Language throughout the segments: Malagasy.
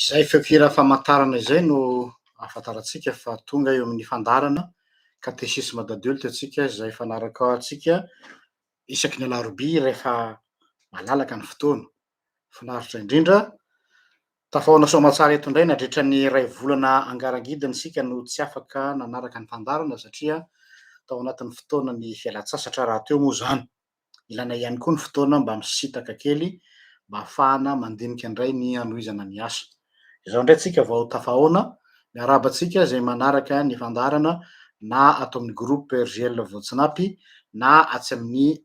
Izay feon-kira famantarana izay no ahafantarantsika fa tonga eo amin'ny fandaharana Katesisma d'Adulte antsika izay fanaraka antsika isaky ny alarobia rehefa malalaka ny fotoana. Finaritra indrindra. Tafahaona soamantsara eto indray nandritra ny iray volana angarangidina isika no tsy afaka nanaraka ny fandaharana satria tao anatin'ny fotoana ny fialan-tsasatra rahateo moa izany. Ilaina ihany koa ny fotoana mba misintaka kely mba hahafahana mandinika indray ny hanohizana ny asa. Izao indray tsika vao tafahaona, miarahaba antsika izay manaraka ny fandaharana na ato amin'ny groupe RGL Voatsinapy na atsy amin'ny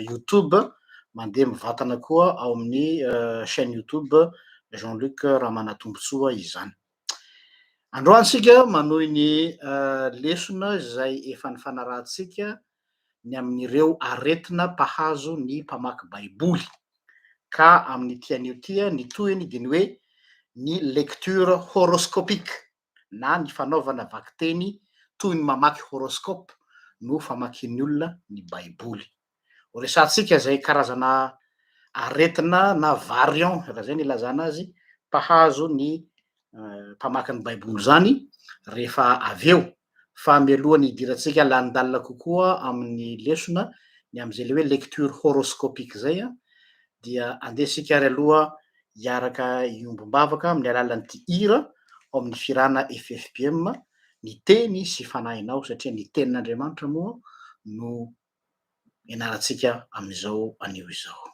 youtube, mandeha mivantana koa ao amin'ny chaine youtube Jean Luc Ramanatombotsoa izany. Androany isika manohy ny lesona izay efa nifanarahantsika ny amin'ireo aretina mpahazo ny mpamaky baiboly, ka amin'ity anio ity ny tohiny dia ny hoe ny lecture horoscopique na ny fanaovana vakiteny toy ny mamaky horoscope no famakian'ny olona ny baiboly. Ho resahantsika izay karazana aretina na variant, raha izay no ilazana azy, mpahazo ny mpamaky ny baiboly izany rehefa avy eo. Fa mialoha ny hidirantsika lalindalina kokoa amin'ny lesona ny amin'izay ilay hoe lecture horoscopique izay dia andeha isika ary aloha hiaraka hiombom-bavaka amin'ny alalan'ity hira ao amin'ny fihirana FFPM, ny teny sy fanahinao satria ny tenin'Andriamanitra moa no ianarantsika amin'izao anio izao.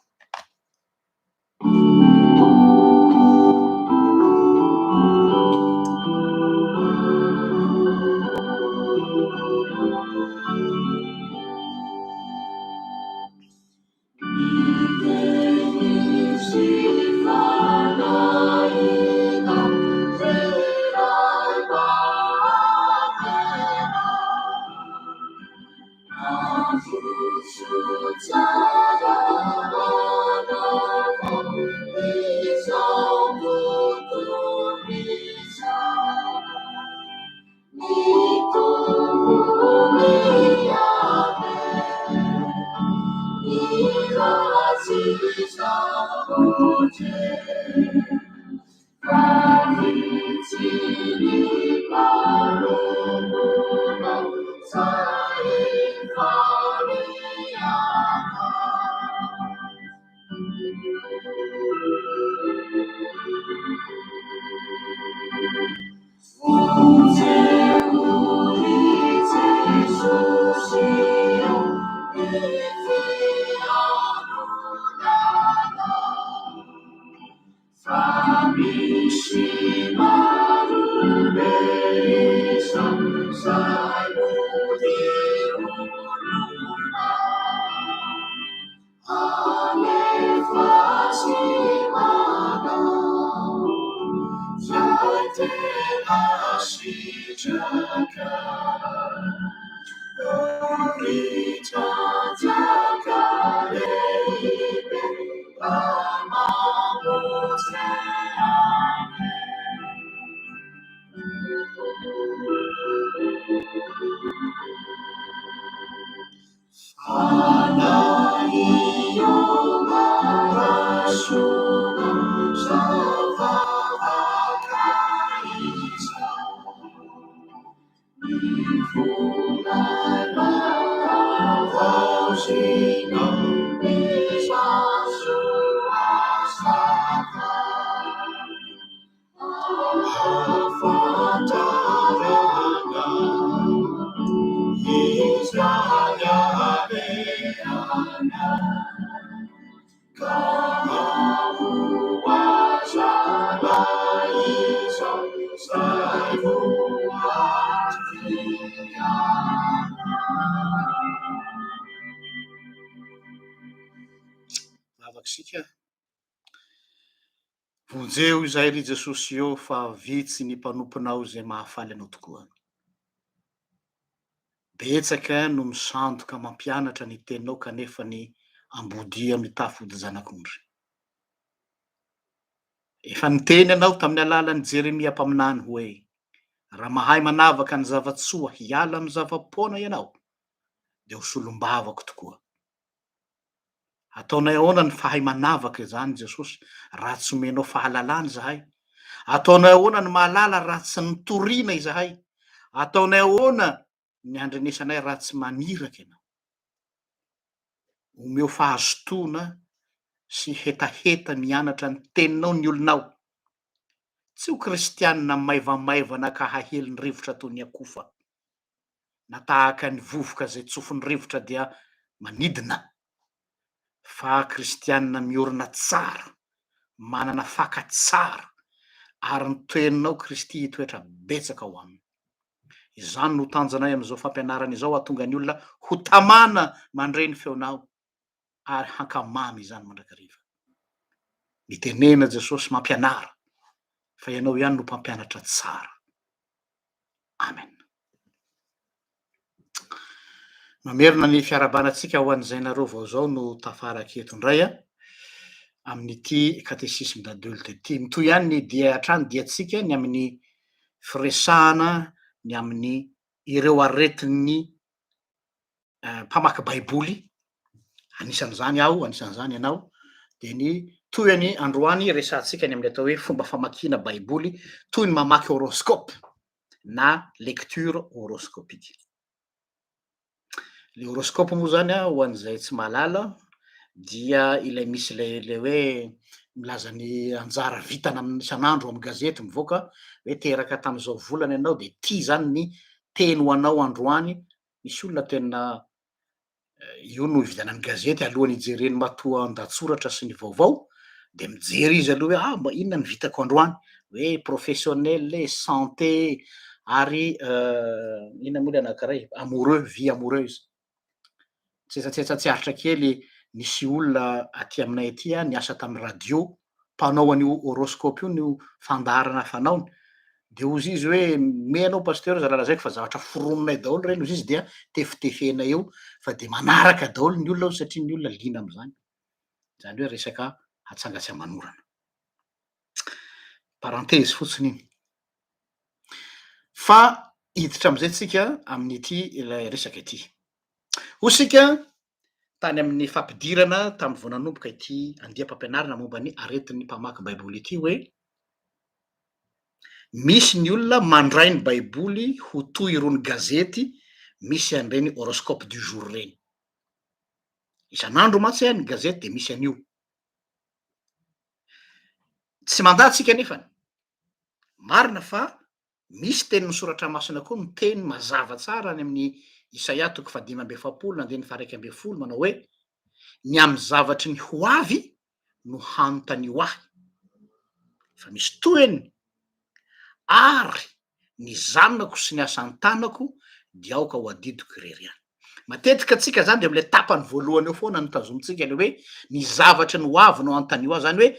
tena sitraka. O ry Mpanjaka lehibe, mba mamonjy anay. Vavaka isika. Vonjeo izahay ry Jesosy ô fa vitsy ny mpanomponao izay mahafaly anao tokoa. Betsaka no misandoka mampianatra ny teninao kanefa ny ambodia mitafy hodi-janak'ondry. Efa niteny ianao tamin'ny alalan'i Jeremia mpaminany hoe, Raha mahay manavaka ny zava-tsoa hiala amin'ny zava-poana ianao, dia ho solombavako tokoa. Ataonay ahoana ny fahay manavaka izany Jesosy raha tsy omenao fahalalana izahay? Ataonay ahoana ny mahalala raha tsy nitoriana izahay? Ataonay ahoana ny handrenesanay raha tsy maniraka ianao? Omeo fahazotoana sy hetaheta mianatra ny teninao ny olonao. Tsy ho kristianina maivamaivana ka hahely ny rivotra toy ny akofa. na tahaka ny vovoka izay tsofin'ny rivotra dia manidina, fa kristianina miorina tsara, manana faka tsara, ary ny toeninao Kristy hitoetra betsaka ao aminy. Izany no tanjonay amin'izao fampianarana izao hahatonga ny olona ho tamana mandre ny feonao ary hankamamy izany mandrakariva. Mitenena Jesosy mampianara fa ianao ihany no mpampianatra tsara. Amen. Mamerina ny fiarahabana antsika ho an'izay nareo vao izao no tafaraka eto indray a, amin'ity katesisme d'adulte ity. Mitohy ihany ny dia hatrany diantsika ny amin'ny firesahana ny amin'ny ireo aretin'ny mpamaky baiboly, anisan'izany aho, anisan'izany ianao, dia ny tohiny androany resahantsika ny amin'ny atao hoe fomba famakiana baiboly toy ny mamaky horoscope na lecture horoscopique. Le horoscope moa zany a, ho an'izay tsy mahalala dia ilay misy ilay ilay hoe milaza ny anjara vitana amin'ny isan'andro amin'ny gazety mivoaka hoe teraka tamin'izao volana ianao dia ity zany ny teny ho anao androany Misy olona tena io no ividianany gazety alohan'ny hijereny matoan-dahatsoratra sy ny vaovao dia mijery izy aloha hoe ah mba inona ny vitako androany hoe professionnel e, santé ary inona moa ilay anankiray amoureux, vie amoureuse. Tsetsatsetsa tsy aritra kely nisy olona aty aminay aty niasa tamin'ny radio mpanao an'io horoscope io no fandaharana fanaony de hozy izy hoe me anao pasteur za raha lazaiko fa zavatra foroninay daholo reny hozy izy dia tefitefenay eo fa de manaraka daholo ny olona satria ny olona liana am'zany, zany hoe resaka atsanga tsy aman'orana. Parenthèse fotsiny iny. Fa hiditra am'izay tsika amin'ity ilay resaka ity. Hoy isika tany amin'ny fampidirana tamin'ny vao nanomboka ity andiam-pampianarana momba ny aretin'ny mpamaky Baiboly ity hoe, Misy ny olona mandray ny Baiboly ho toy irony gazety misy an'ireny horoscope du jour ireny. Isan'andro mantsy ny gazety dia misy an'io. Tsy mandà tsika anefany. Marina fa Misy tenin'ny Soratra Masina koa miteny mazava tsara any amin'ny Isaia toko fahadimy amby efapolo andininy faha-11 manao hoe, Ny amin'ny zavatry ny ho avy no hanontanio ahy. Efa misy tohiny, ary ny zanako sy ny asan-tanako dia aoka ho adidiko irery ihany. Matetika tsika zany dia amin'ilay tapany voalohany eo foana no tazomintsika ilay hoe ny zavatry ny ho avy no anontanio ahy, zany hoe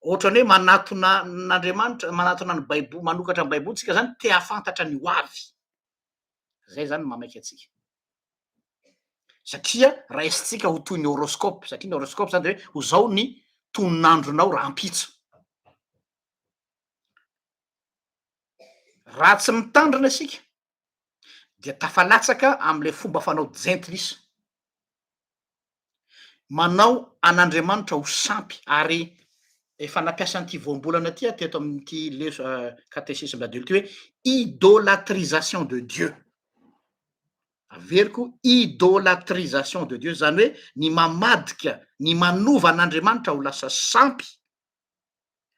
Ohatran'ny hoe manatona an'Andriamanitra, manatona ny baiboly, manokatra ny baiboly tsika zany te hahafantatra ny ho avy. Zay zany no mahamaika antsika. Satria raisintsika ho toy ny horoscope, satria ny horoscope zany de hoe ho zao ny tonon'andronao rahampitso. Raha tsy mitandrina isika dia tafalatsaka amin'ilay fomba fanao jentilisa. Manao an'Andriamanitra ho sampy ary efa nampiasa an'ity voambolana ity aho teto amin'ity leso katesisme adulte ity hoe idolatrisation de Dieu. Averiko idolatrisation de Dieu, zany hoe ny mamadika, ny manova an'Andriamanitra ho lasa sampy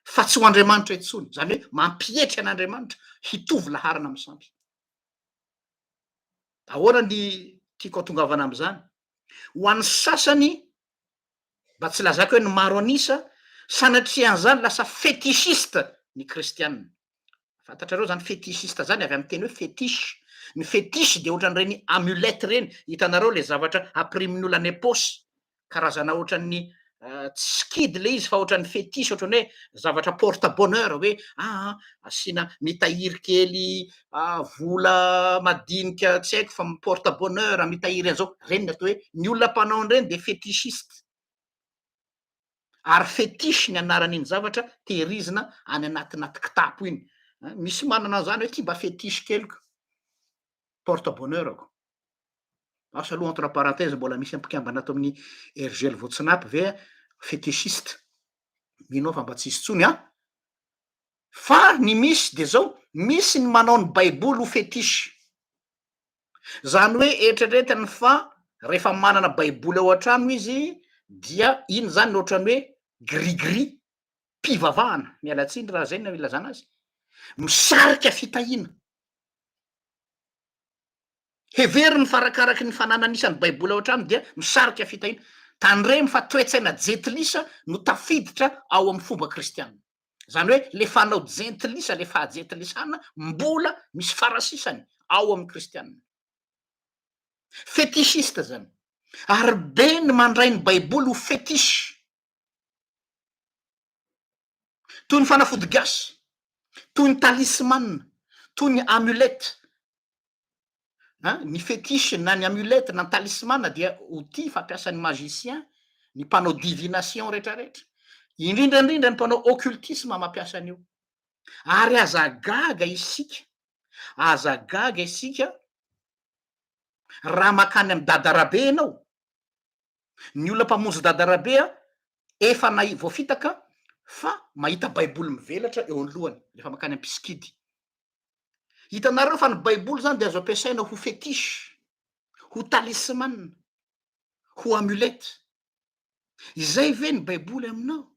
fa tsy ho Andriamanitra intsony, zany hoe mampietry an'Andriamanitra hitovy laharana amin'ny sampy. Ahoana ny tiako hatongavana amin'izany? Ho an'ny sasany, mba tsy lazako hoe ny maro an'isa, sanatria an'izany lasa fétichiste ny kristiana. Fantatrareo zany fétichiste zany avy amin'ny teny hoe fétiche. Ny fétiche dia ohatran'ireny amulette ireny, hitanareo le zavatra ampirimin'ny olona any am-paosy, karazana ohatran'ny tsy sikidy le izy fa ohatran'ny fétiche, ohatran'ny hoe zavatra porte bonheur hoe aa asiana mitahiry kely vola madinika tsy haiko fa porte bonheur, mitahiry an'izao, ireny ny atao hoe, ny olona mpanao an'ireny dia fétichiste. Ary fétiche ny anaran'iny zavatra tehirizina any anaty kitapo iny. Misy manana an'izany hoe ty mba fétiche keliko, porte bonheur-ko. Asa aloha entre parenthèse mbola misy mpikambana ato amin'ny RGL Voatsinapy ve fétichiste? Mino aho fa mba tsisy intsony an! Fa ny misy de zao, misy ny manao ny baiboly ho fétiche. Zany hoe eritreretiny fa rehefa manana baiboly ao an-trano izy dia iny zany no ohatran'ny hoe gris gris mpivavahana, miala tsiny raha zay no ilazana azy, misarika fitahiana. Heveriny fa arakaraky ny fananany isan'ny baiboly ao an-trano dia misarika fitahiana. Tandremo fa toe-tsaina jentilisa no tafiditra ao amin'ny fomba kristiana. Zany hoe le fanao jentilisa, le fahajentilisana mbola misy farasisany ao amin'ny kristiana. Fétichiste zany. Ary be ny mandray ny baiboly ho fétiche. Toy ny fanafody gasy, toy ny talisman, toy ny amulette. An, ny fétiche na ny amulette na ny talisman dia outil fampiasan'ny magicien, ny mpanao divination retraretra. Indrindra indrindra ny mpanao occultisme mampiasa an'io. Ary aza gaga isika, aza gaga isika raha makany amin'i Dada Rabe ianao, Ny olona mpamonjy Dada Rabe a, efa nahi- voafitaka fa mahita baiboly mivelatra eo alohany rehefa mankany am-pisikidy. Hitanareo fa ny baiboly zany dia azo ampiasaina ho fétiche, ho talisman, ho amulette. Izay ve ny baiboly aminao?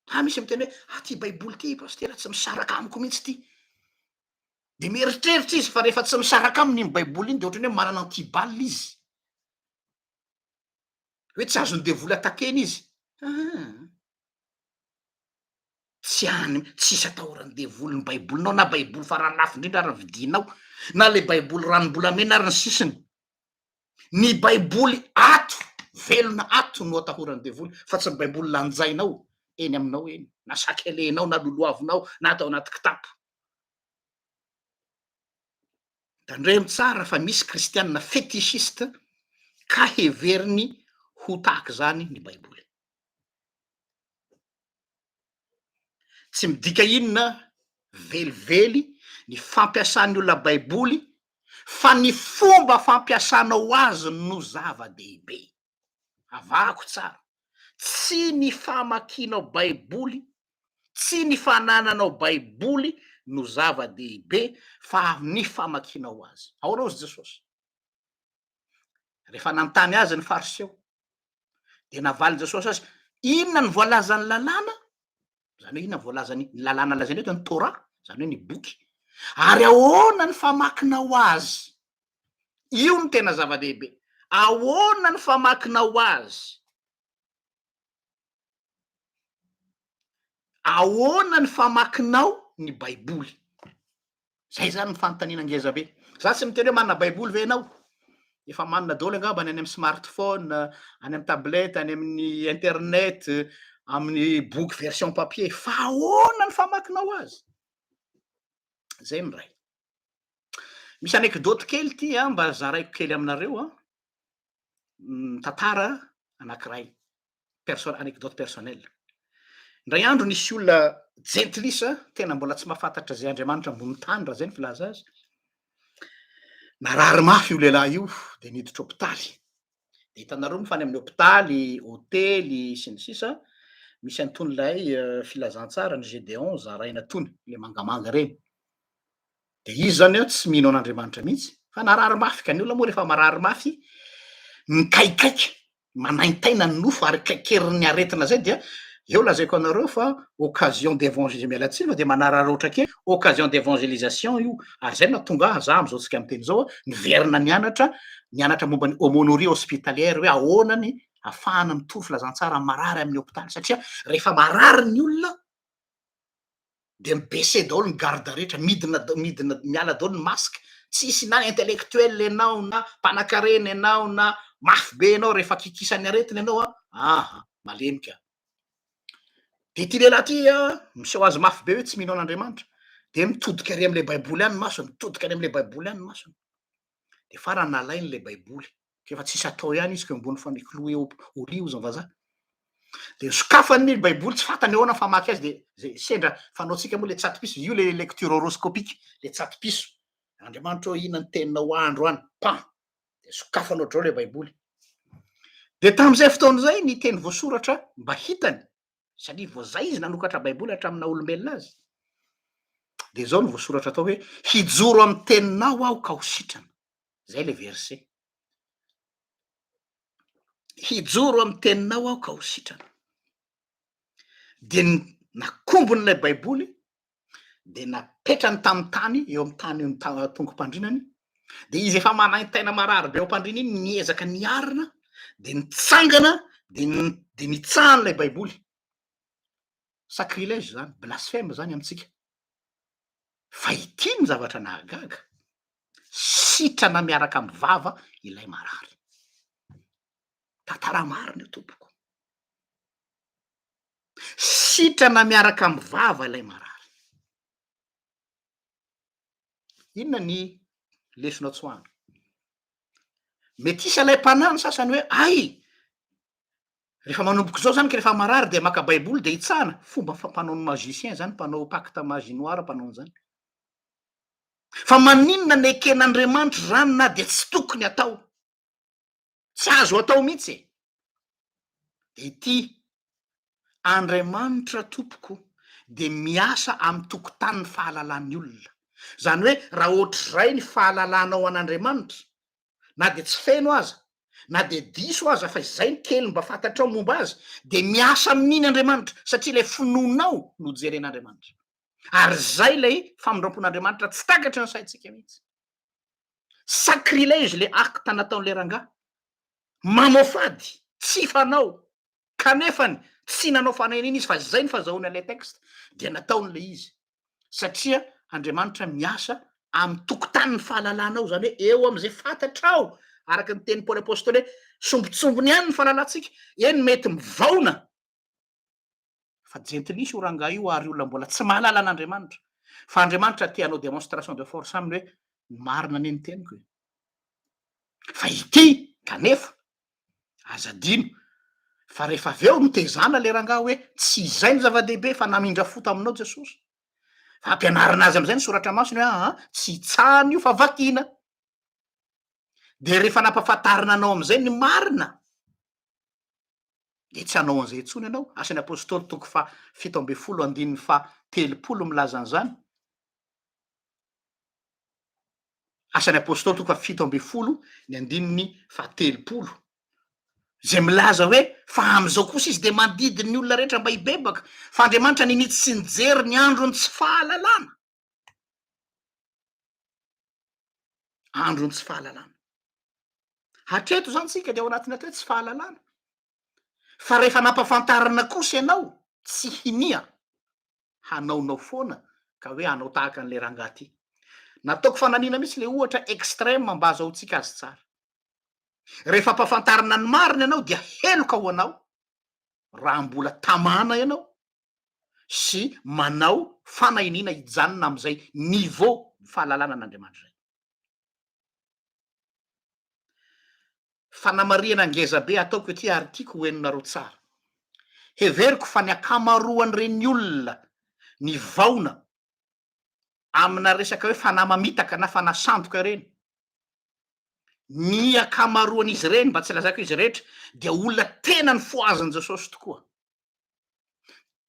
Ha misy miteny hoe ah ty baiboly ty pasitera tsy misaraka amiko mihitsy ty. De mieritreritra izy fa rehefa tsy misaraka aminy iny baiboly iny de ohatran'ny hoe manana anti-balle izy. Hoe tsy azon'ny devoly attaquer-na izy. Aa. Tsy any, tsisy atahoran'ny devoly ny baibolinao na baiboly farany lafo indrindra ary vidianao, na le baiboly ranom-bolamena ary ny sisiny. Ny baiboly ato, velona ato no atahoran'ny devoly fa tsy ny baiboly lanjainao eny aminao eny, na sakelenao na lolohavinao na atao anaty kitapo. Tandremo tsara fa misy kristianina fétichiste ka heveriny ho tahak'izany ny baiboly. Tsy midika inona velively ny fampiasan'ny olona baiboly fa ny fomba fampiasanao azy no zava-dehibe. Avahako tsara, tsy ny famakianao baiboly, tsy ny fanananao baiboly no zava-dehibe fa ny famakianao azy. Ahoana hozy Jesosy? Rehefa nanontany azy ny Fariseo, dia navalin'i Jesosy azy, inona ny voalazan'ny lalàna? Izany hoe inona ny voalazan'ny, ny lalàna lazaina eto ny Torah, izany hoe ny boky. Ary ahoana ny famakinao azy? Io no tena zava-dehibe. Ahoana ny famakinao azy? Ahoana ny famakinao ny Baiboly? Zay zany ny fanontaniana ngeza be. Za tsy miteny hoe manana Baiboly ve ianao? Efa manana daholo angamba ny any amin'ny smartphone, any amin'ny tablette, any amin'ny internet, amin'ny boky version papier. Fa ahoana ny famakinao azy? Zay ny ray. Misy anecdote kely ity a, mba zaraiko kely aminareo a. Tantara anankiray, perso- anecdote personnelle. Indray andro nisy olona jentilisa tena mbola tsy mahafantatra izay Andriamanitra ambony tany raha zay ny filaza azy. Narary mafy io lehilahy io de niditra hopitaly. De hitanareo moa fa any amin'ny hopitaly, hotely sy ny sisa misy an'itony ilay filazantsara ny Gédéon zaraina tony, le mangamanga reny. De izy zany an tsy mino an'Andriamanitra mihitsy fa narary mafy ka ny olona moa rehefa marary mafy mikaikaika, manaintaina ny nofo ary kaikerin'ny aretina zay dia eo lazaiko anareo fa occasion d'évangélisation, miala tsiny fa dia manararaotra kely, occasion d'évangélisation io ary zay no nahatonga ahy za am'zao tsika miteny zao an niverina nianatra, nianatra momba ny aumônerie hospitalière hoe ahoana ny ahafahana mitory filazantsara amin'ny marary amin'ny hopitaly satria rehefa marary ny olona de mi-baisser daholo ny garde rehetra, midina midina miala daholo ny masque, tsisy na intellectuel ianao na mpanakarena ianao na mafy be ianao rehefa kikisan'ny aretina ianao an, aha malemy ka. De ity lehilahy ity an, miseho azy mafy be hoe tsy mino an'Andriamanitra, de mitodika ary am'le baiboly any ny masony, mitodika any am'le baiboly any ny masony, de farany nalainy le baiboly, Efa tsisy atao ihany izy ko ambony faniclou eo au lit ozy ny vazaha. De sokafany ny baiboly tsy fantany ahoana famaky azy de zay sendra fanaontsika moa le tsato-piso, io le lecture horoscopique, le tsato-piso. Andriamanitra ô inona ny teninao ho ahy androany? Pan! De sokafany ohatr'izao le baiboly. De tamin'izay fotoana izay ny teny voasoratra mba hitany, satria vao zay izy nanokatra baiboly hatramin'ny naha olombelona azy, de zao no voasoratra atao hoe hijoro amin'ny teninao aho ka ho sitrana. Zay le verset. Hijoro amin'ny teninao aho ka ho sitrana. Dia nakombony ilay baiboly, dia napetrany tamin'ny tany, eo amin'ny tany eo amin'ny tongom-pandrinany, dia izy efa manaintaina marary be eo am-pandriana iny, niezaka niarina, dia nitsangana, dia dia nitsahany ilay baiboly. Sacrilège zany, blasphème zany amintsika. Fa ity ny zavatra nahagaga, sitrana miaraka amin'ny vava ilay marary. Tantara marina io tompoko. Sitrana miaraka amin'ny vava ilay marary. Inona ny lesona tsoahana? Mety hisy alaim-panahy ny sasany hoe ay! Rehefa manomboka izao zany ka rehefa marary dia maka baiboly dia hitsahana, fomba fampanaon'ny magicien zany, mpanao pacte magie noire mpanao an'izany. Fa maninona neken'Andriamanitra izany na dia tsy tokony atao? Tsy azo atao mihitsy e! Dia ity, Andriamanitra tompoko dia miasa amin'ny tokotanin'ny fahalalan'ny olona. Izany hoe raha ohatr'izay ny fahalalanao an'Andriamanitra, na dia tsy feno aza, na dia diso aza fa izay ny kely mba fantatrao momba azy, dia miasa amin'iny Andriamanitra satria ilay finoanao no jeren'Andriamanitra. Ary izay ilay famindram-pon'Andriamanitra tsy takatry ny saintsika mihitsy. Sacrilège le acte nataon'ilay rangahy. Mamoafady, tsy fanao, kanefany tsy nanao fanahinina izy fa izay ny fazahoany an'ilay texte dia nataony ilay izy. Satria Andriamanitra miasa amin'ny tokotanin'ny fahalalanao, izany hoe eo amin'izay fantatrao, araka ny tenin'i Paoly Apostoly hoe sombintsombiny ihany ny fahalalantsika, eny mety mivaona, fa jentilisa io rangahy io ary olona mbola tsy mahalala an'Andriamanitra, fa Andriamanitra te hanao démonstration de force aminy hoe ny marina anie ny teniko e! Fa ity kanefa aza adino fa rehefa avy eo notezana le rangahy hoe tsy izay no zava-dehibe fa namindra fo taminao Jesosy, fa ampianarina azy amizay ny soratra masina hoe aa tsy itsahana io fa vakiana, de rehefa nampafantarina anao amizay ny marina de tsy hanao an'izay intsony ianao, Asan'ny Apostoly toko faha 17 andininy faha 30 milaza an'izany, Asan'ny Apostoly toko faha 17 ny andininy faha 30, izay milaza hoe fa amin'izao kosa izy de mandidy ny olona rehetra mba hibebaka, fa Andriamanitra ninia tsy nijery ny andron'ny tsy fahalalana. Andron'ny tsy fahalalana. Hatreto izany tsika dia ao anatin'ny atao hoe tsy fahalalana. Fa rehefa nampafantarina kosa ianao, tsy hinia hanaonao foana ka hoe hanao tahaka an'ilay rangahy ty. Nataoko fananina mihitsy le ohatra extrême mba azahoantsika azy tsara. Rehefa ampahafantarina ny marina ianao dia heloka ho anao raha mbola tamana ianao sy manao fanahiniana hijanona amin'izay niveau fahalalana an'Andriamanitra izay. Fanamarihana ngeza be ataoko ity ary tiako ho henonareo tsara. Heveriko fa ny ankamaroan'ireny olona nivaona amina resaka hoe fanahy mamitaka na fanahy sandoka ireny, ny ankamaroan'izy ireny, mba tsy lazaiko izy rehetra, dia olona tena nifohazin'i Jesosy tokoa.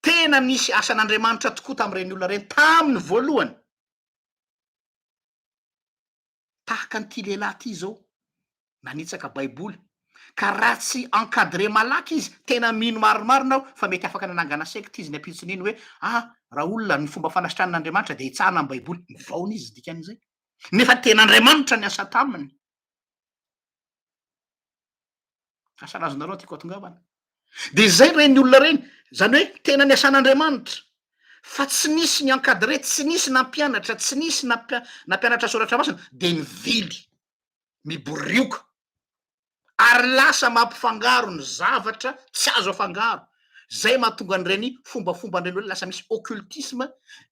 Tena nisy asan'Andriamanitra tokoa tamin'ireny olona ireny tamin'ny voalohany. Tahaka an'ity lehilahy ity izao, nanitsaka baiboly, ka raha tsy encadré malaky izy, tena mino marimarina aho fa mety afaka nanangana secte izy ny ampitson'iny hoe ah raha olona ny fomba fanasitranan'Andriamanitra dia hitsahana ny baiboly, mivaona izy dikan'izay. Nefa tena Andriamanitra niasa taminy. Asa raha azonareo tiako atongavana. Dia izay ireny olona ireny, izany hoe tena niasan'Andriamanitra, fa tsy nisy ni encadré, tsy nisy nampianatra, tsy nisy nampia- nampianatra soratra masina, dia nivily, miborioka, ary lasa mampifangaro ny zavatra tsy azo afangaro. Zay mahatonga an'ireny fombafomba ireny hoe lasa misy occultisme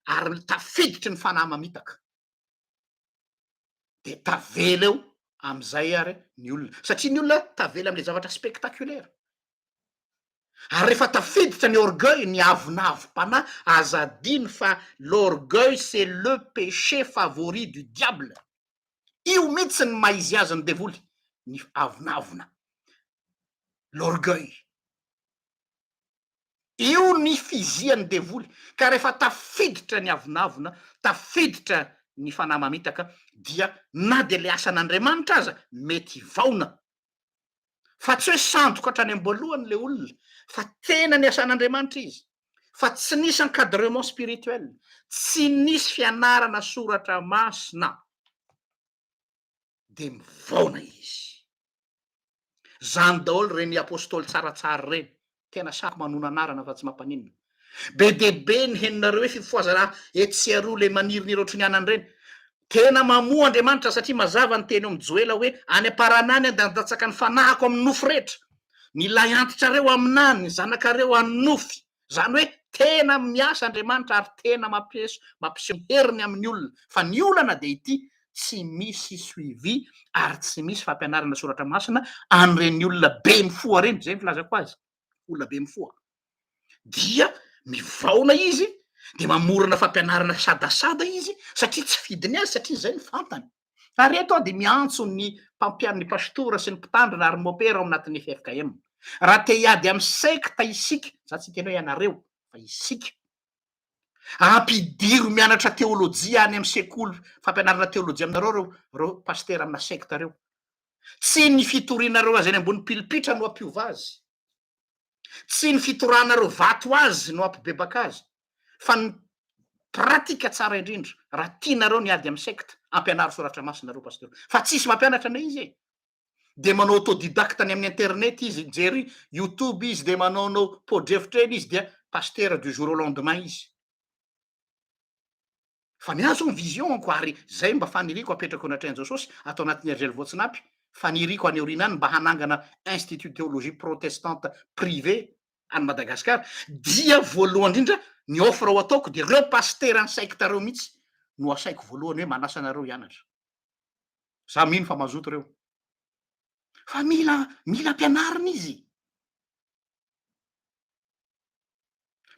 ary tafiditry ny fanahy mamitaka. De tavela eo am'izay ary ny olona, satria ny olona tavela am'le zavatra spectaculaire. Ary rehefa tafiditra ny orgueil, ny avonavom-panahy, aza adino fa l'orgueil c'est le péché favori du diable. Io mihitsy ny maha izy azy ny devoly, ny avonavona, l'orgueil. Io ny fizian'ny devoly, ka rehefa tafiditra ny avonavona, tafiditra ny fanahy mamitaka dia na dia le asan'Andriamanitra aza mety hivaona. Fa tsy hoe sandoka hatrany am-boalohany le olona, fa tena niasan'Andriamanitra izy, fa tsy nisy encadrement spirituel, tsy nisy fianarana soratra masina, dia mivaona izy. Zany daholo reny apostoly tsaratsara reny, tena sahy manona anarana fa tsy mampaninona. Be dia be ny henonareo hoe fifohazana etsy sy aroa le maniriniry ohatry ny anana reny. Tena mamoa Andriamanitra satria mazava ny teny eo amin'ny Joela hoe any am-parana any aho handatsaka ny fanahiko amin'ny nofo rehetra. Ny lahy antitrareo haminany, ny zanakareo hanonofy. Zany hoe tena miasa Andriamanitra ary tena mampiseho mampiseho ny heriny amin'ny olona. Fa ny olana dia ity, tsy misy suivi ary tsy misy fampianarana soratra masina an'ireny olona be mifoha ireny, zay ny filazako azy, olona be mifoha. Dia mivaona izy, dia mamorona fampianarana sadasada izy satria tsy fidiny azy satria zay ny fantany. Ary eto aho dia miantso ny mpampian ny pastora sy ny mpitandrina ary mopera ao anatin'ny ffkm. Raha te hiady amin'ny sekta isika, za tsy hiteny hoe ianareo fa isika, ampidiro mianatra teolojia any amin'ny sekoly fampianarana teolojia aminareo ireo ireo pasitera amina sekta ireo. Tsy ny fitorianareo azy any ambony pilipitra no hampiova azy. Tsy ny fitorahanareo vato azy no hampibebaka azy fa ny pratique tsara indrindra raha tianareo ny ady amin'ny secte ampianaro soratra masina nareo pasteur fa tsisy mampianatra anie izy e! de manao autodidacte any amin'ny internet izy mijery youtube izy de manaonao podrefotra eny izy dia pasteur du jour au lendemain izy. Fa ny ahy zao ny vision-ko ary zay mba faniriako apetrako eo anatrehan'i Jesosy ato anatin'ny RGL Voatsinapy, faniriako any aoriana any mba hanangana institut de théologie protestante privé any Madagascar dia voalohany indrindra ny offre ho ataoko dia reo pasitera ny secte reo mihitsy no asaiko voalohany hoe manasa anareo hianatra. Za mino fa mazoto reo. Fa mila mila ampianarina izy.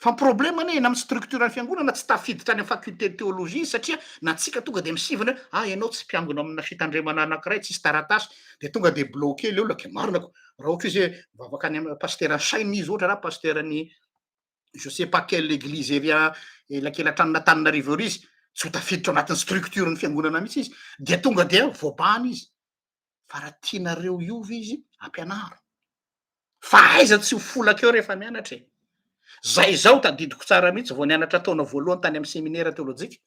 Fa ny problème anie eny amin'ny structure ny fiangonana tsy tafiditra any amin'ny faculté de théologie izy satria na antsika tonga de misivana hoe ah ianao tsy mpiangona amina fitandremana anakiray tsisy taratasy de tonga de bloqué le olona ke marina ko raha ohatra izy hoe mivavaka any amin'ny pasitera Chaine izy ohatra na pasitera ny je sais pas quelle église ery elakelan-tranon'Antananarivo ery izy tsy ho tafiditra ao anatin'ny structure ny fiangonana mihitsy izy dia tonga dia voabahana izy fa raha tianareo hiova izy ampianaro Fa aiza tsy ho folaka eo rehefa mianatra e! Zay izao tadidiko tsara mihitsy vao nianatra taona voalohany tany amin'ny seminera teolojika,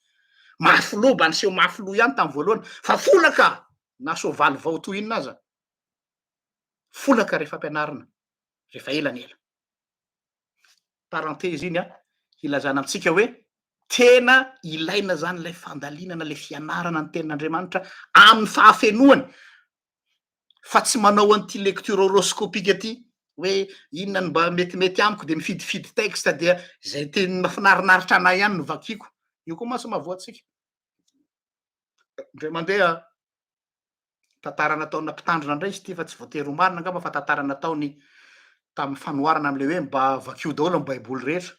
mafy loha mba niseho mafy loha ihany tamin'ny voalohany fa folaka na soavaly vao toy inona aza, folaka rehefa ampianarina rehefa ela ny ela. Parenthèse iny an, hilazana amintsika hoe tena ilaina zany ilay fandalinana, ilay fianarana ny tenin'Andriamanitra amin'ny fahafenoany. Fa tsy manao an'ity lecture horoscopique ty hoe inona no mba metimety amiko de mifidifidy texte dia zay teny mahafinarinaritra anay ihany no vakiko. Io koa mantsy mahavoa antsika. Indray mandeha tantara nataona mpitandrina indray izy ity fa tsy voatery ho marina angamba fa tantara nataony tamin'ny fanoharana amin'ilay hoe mba vakio daholo ny baiboly rehetra.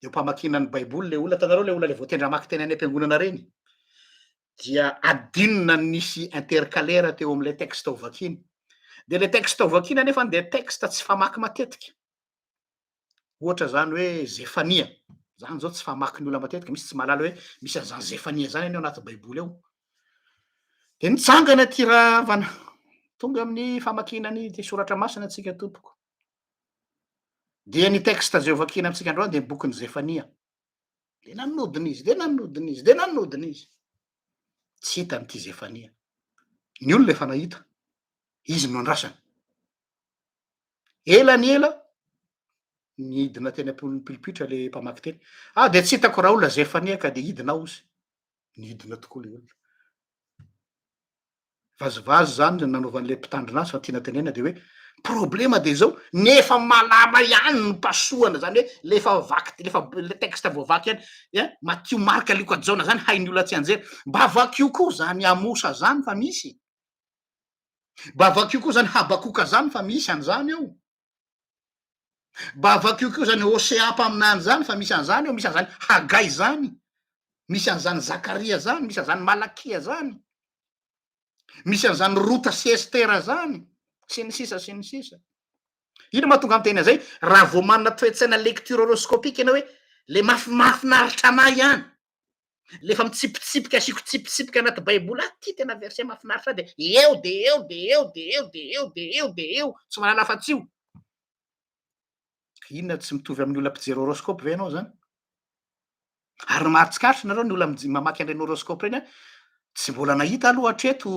Eo am-pamakiana ny baiboly le olona, hitanareo le olona le voatendry hamaky teny any am-piangonana reny dia adinona ny nisy intercalaire teo amin'ilay texte ho vakiana. Dia ilay texte ho vakiana nefa dia texte tsy famaky matetika. Ohatra zany hoe Zefania, zany zao tsy famaky ny olona matetika, misy tsy mahalala hoe misy an'izany Zefania zany anie ao anaty baiboly ao. Dia nitsangana ity rahavana, tonga amin'ny famakiana ny ity soratra masina antsika tompoko. Dia ny texte izay ho vakiana amintsika androany dia ny bokin'i Zefania. Dia nanodina izy, dia nanodina izy, dia nanodina izy. Tsy hitany ity Zefania. Ny olona efa nahita, izy no andrasany. Ela ny ela, nidina teny am-pon'ny pilipitra le mpamaky teny. Ah, dia tsy hitako raolona Zefania ka dia hidina aho ozy. Nidina tokoa le olona. Vazivazy zany ny nanaovan'le mpitandrina azy fa tiana tenenina de hoe problema de zao, ny efa malama ihany no pasohana zany hoe le efa vaky le efa le texte voavaky ihany eh, Matio, Marka, Lioka, Jaona zany hain'ny olona tsianjery. Mba vakio koa zany Amosa zany fa misy. Mba vakio koa zany Habakoka zany fa misy an'izany eo. Mba vakio koa zany Hosea mpaminany zany fa misy an'izany eo, misy an'izany Hagay zany, misy an'izany Zakaria zany, misy an'izany Malakia zany, misy an'izany Rota sy Estera zany, sy ny sisa sy ny sisa. Ino mahatonga miteny an'izay? Raha vao manana toe-tsaina lecture horoscopique ianao hoe le mahafinaritra anah ihany, le efa mitsipitsipika asiako tsipitsipika anaty baiboly ah ty tena verset mahafinaritra ahy de eo de eo de eo de eo de eo de eo de eo tsy mahalala afa-tsy io. Inona tsy mitovy amin'ny olona mpijery horoscope ve ianao zany? Ary ny mahatsikaritra nareo ny olona mamaky an'ireny horoscope ireny an, tsy mbola nahita aloha hatreto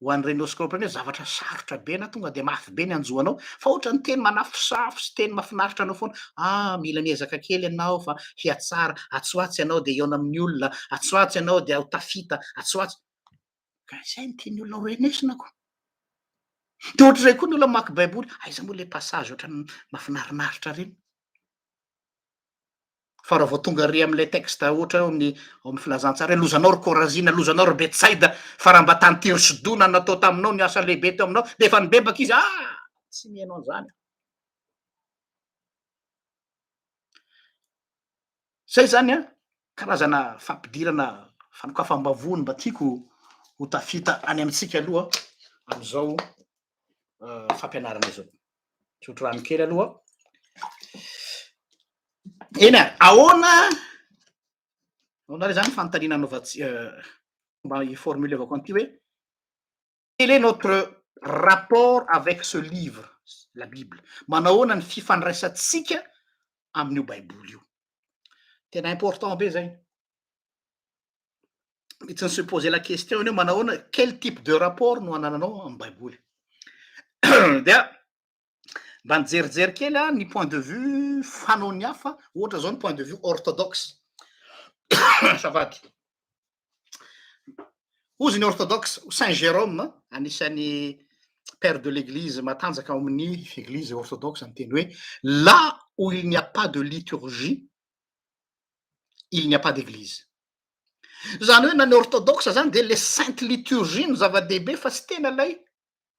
ho an'ireny horoscope ireny hoe zavatra sarotra be na tonga dia mafy be ny hanjo anao fa ohatran'ny teny manafosafo sy teny mahafinaritra anao foana, ah mila miezaka kely ianao fa hihatsara, atsy ho atsy ianao dia hihaona amin'ny olona, atsy ho atsy ianao dia ho tafita, atsy ho atsy. Ka izay no tian'ny olona ho renesina ko. Dia ohatr'izay koa ny olona mamaky baiboly, aiza moa ilay passage ohatran'ny mahafinarinaritra ireny? Fa raha vao tonga ary amin'ilay texte ohatra hoe amin'ny ao amin'ny filazantsara hoe lozanao ry Korazina, lozanao ry Betsaida, fa raha mba tany Tyro sy Sidona no natao taminao ny asa lehibe teo aminao, dia efa nibebaka izy, ah! Tsy mihaino an'izany aho. Zay zany an, karazana fampidirana fanokafam-bavony mba tiako ho tafita any amintsika aloha amin'izao fampianarana izao. Misotro rano kely aloha. Eny a, ahoana ahoana re zany fanontaniana anaovantsika mba hi-formuler-vako an'ity hoe quel est notre rapport avec ce livre, la bible? Manahoana ny fifandraisantsika amin'io baiboly io? Tena important be zay. Mitsy ny se poser la question eny hoe manahoana, quel type de rapport no anananao amin'ny baiboly? Dia mba nijerijery kely aho ny point de vue fanaon'ny hafa, ohatra zao ny point de vue orthodoxe. Azafady. Hozy ny orthodoxe, Saint Jérôme, anisan'ny père de l'église matanjaka ao amin'ny église orthodoxe niteny hoe là où il n'y a pas de liturgie, il n'y a pas d'église. Zany hoe na ny orthodoxe zany de le sainte liturgie no zava-dehibe fa tsy tena ilay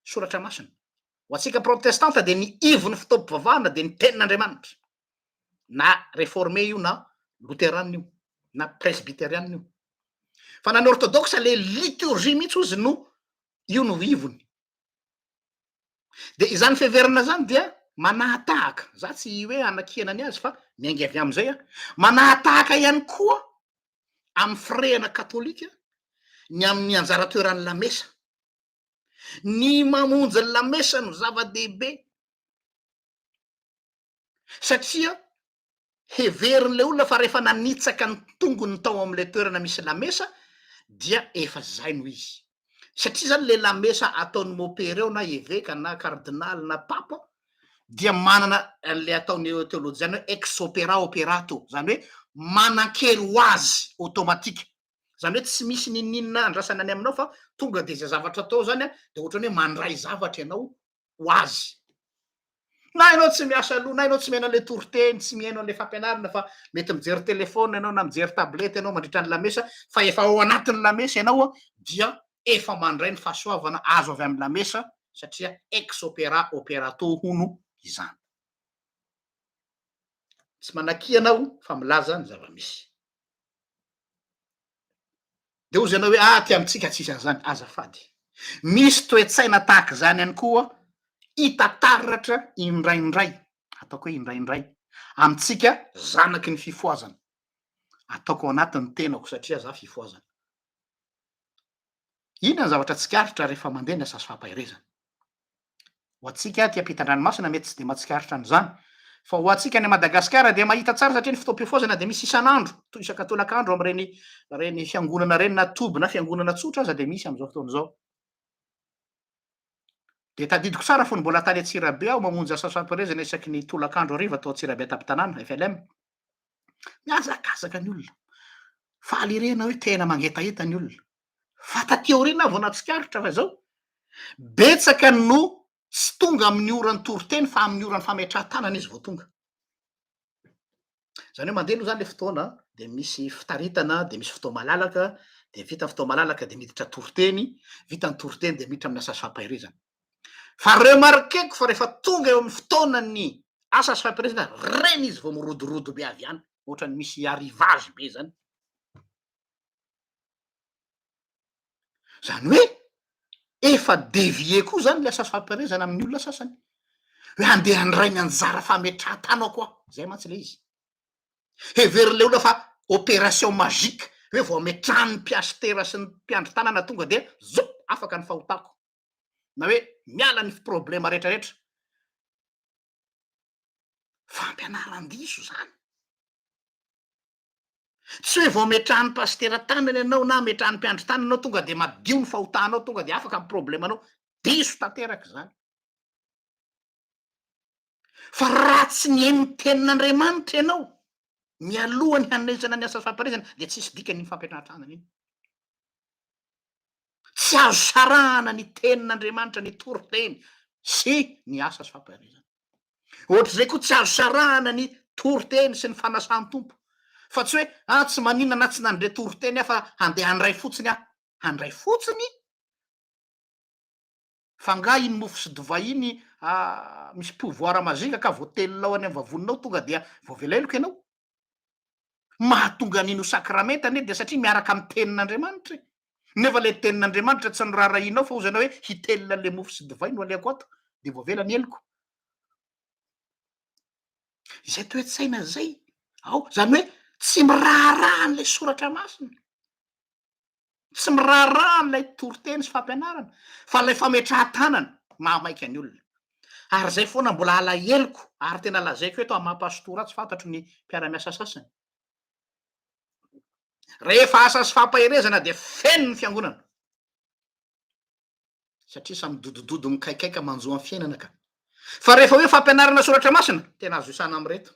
soratra masina. Ho antsika protestanta dia ny ivon'ny fotoam-pivavahana dia ny tenin'Andriamanitra. Na reformé io na loterana io na presbyteriana io. Fa na ny orthodoxe le liturgie mihitsy ozy no io no ivony. Dia izany fiheverana izany dia manahatahaka, za tsy hoe hanakiana ny azy fa miainga avy amin'izay aho, manahatahaka ihany koa amin'ny firehana katolika ny amin'ny anjara toeran'ny lamesa. Ny mamonjy ny lamesa no zava-dehibe satria heverin'ilay olona fa rehefa nanitsaka ny tongony tao amin'ilay toerana misy lamesa dia efa zay no izy. Satria zany le lamesa ataon'ny mopera eo na eveka na kardinaly na papa dia manana an'le ataon'ny teolojiana hoe ex opera operato, zany hoe manan-kery ho azy automatique. Zany hoe tsy misy n'inon'inona andrasana any aminao fa tonga de zay zavatra atao zany an, de ohatran'ny hoe mandray zavatra ianao ho azy. Na ianao tsy miasa loha, na ianao tsy mihaino an'ilay toriteny, tsy mihaino an'ilay fampianarana fa mety mijery téléphone ianao na mijery tablette ianao mandritra ny lamesa fa efa ao anatin'ny lamesa ianao dia efa mandray ny fahasoavana azo avy amin'ny lamesa satria ex opera operato hono izany. Tsy manakiana aho fa milaza ny zava-misy. De hozy ianao hoe ah aty amintsika tsisy an'izany, azafady. Misy toe-tsaina tahaka izany ihany koa hita taratra indraindray, ataoko hoe indraindray, amintsika zanaky ny fifohazana. Ataoko ao anaty ny tenako satria za fifohazana. Inona ny zavatra tsikaritra rehefa mandeha ny asa sy fampaherezana? Ho antsika aty ampitan-dranomasina mety tsy dia mahatsikaritra an'izany, fa ho antsika any Madagasikara dia mahita tsara satria ny fotoam-pifohazana dia misy isan'andro, toy isaka tolakandro amin'ireny ireny fiangonana ireny na toby na fiangonana tsotra aza dia misy amin'izao fotoana izao. Dia tadidiko tsara fony mbola tany Antsirabe aho mamonjy asa fampielezana isaky ny tolakandro hariva tao Antsirabe an-tampon-tanàna, FLM. Mihazakazaka ny olona. Faly ery ianao hoe tena mangetaheta ny olona. Fa taty aoriana aho vao nahatsikaritra fa izao, betsaka no tsy tonga amin'ny oran'ny toriteny fa amin'ny oran'ny fametrahan-tanana izy vao tonga. Izany hoe mandeha aloha izany ilay fotoana dia misy fitaritana, dia misy fotoa-malalaka, dia vita ny fotoa-malalaka dia miditra toriteny, vita ny toriteny dia miditra amin'ny asa sy fampaherezana. Fa remarqueko fa rehefa tonga eo amin'ny fotoanan'ny asa sy fampaherezana, reny izy vao mirodorodo be avy any, ohatran'ny misy arrivage be izany. Zany hoe efa dévié koa zany le asa fampaherezana amin'ny olona sasany. Hoe handeha handray ny anjara fametrahan-tanako aho, zay mantsy le izy. Heverin'le olona fa opération magique, hoe vao ametrahan'ny mpiasitera sy ny mpiandry tanana tonga dia zop afaka ny fahotako. Na hoe miala ny problema rehetrarehetra. Fampianaran-diso zany. Tsy hoe vao ametrahan'ny pasitera tanana ianao na ametrahan'ny mpiandry tanana ianao tonga dia madio ny fahotanao, tonga dia afaka ny problemanao. Diso tanteraka izany. Fa raha tsy nihaino ny tenin'Andriamanitra ianao mialoha ny hanomezana ny asa fampaherezana dia tsisy dikany iny fampiantranoanana iny. Tsy azo sarahana ny tenin'Andriamanitra, ny toriteny sy ny asa sy fampaherezana. Ohatr'izay koa tsy azo sarahana ny toriteny sy ny fanasan'ny Tompo. Fa tsy hoe ah tsy maninona na tsy nandre toriteny aho fa handeha handray fotsiny aho. Handray fotsiny? Fa nga iny mofo sy divay iny misy pouvoir mazika ka voatelinao any amin'ny vavoninao tonga dia voavela heloka ianao? Mahatonga an'iny ho sakramenta anie dia satria miaraka amin'ny tenin'Andriamanitra e. Nefa ilay tenin'Andriamanitra tsy noraharahianao fa hozy ianao hoe hitelina an'ilay mofo sy divay no alehako ato dia voavela ny heloko. Izay toe-tsaina izay ao, izany hoe tsy miraharaha an'ilay soratra masina. Tsy miraharaha an'ilay toriteny sy fampianarana fa ilay fametrahan-tanana mahamaika ny olona. Ary izay foana mbola alaheloko ary tena lazaiko eto amin'ny maha pastora tsy fantatro ny mpiara-miasa sasany. Rehefa asa sy fampaherezana dia feno ny fiangonana. Satria samy dodododo mikaikaika manjo amin'ny fiainana ka. Fa rehefa hoe fampianarana soratra masina, tena azo isana amin'ireto.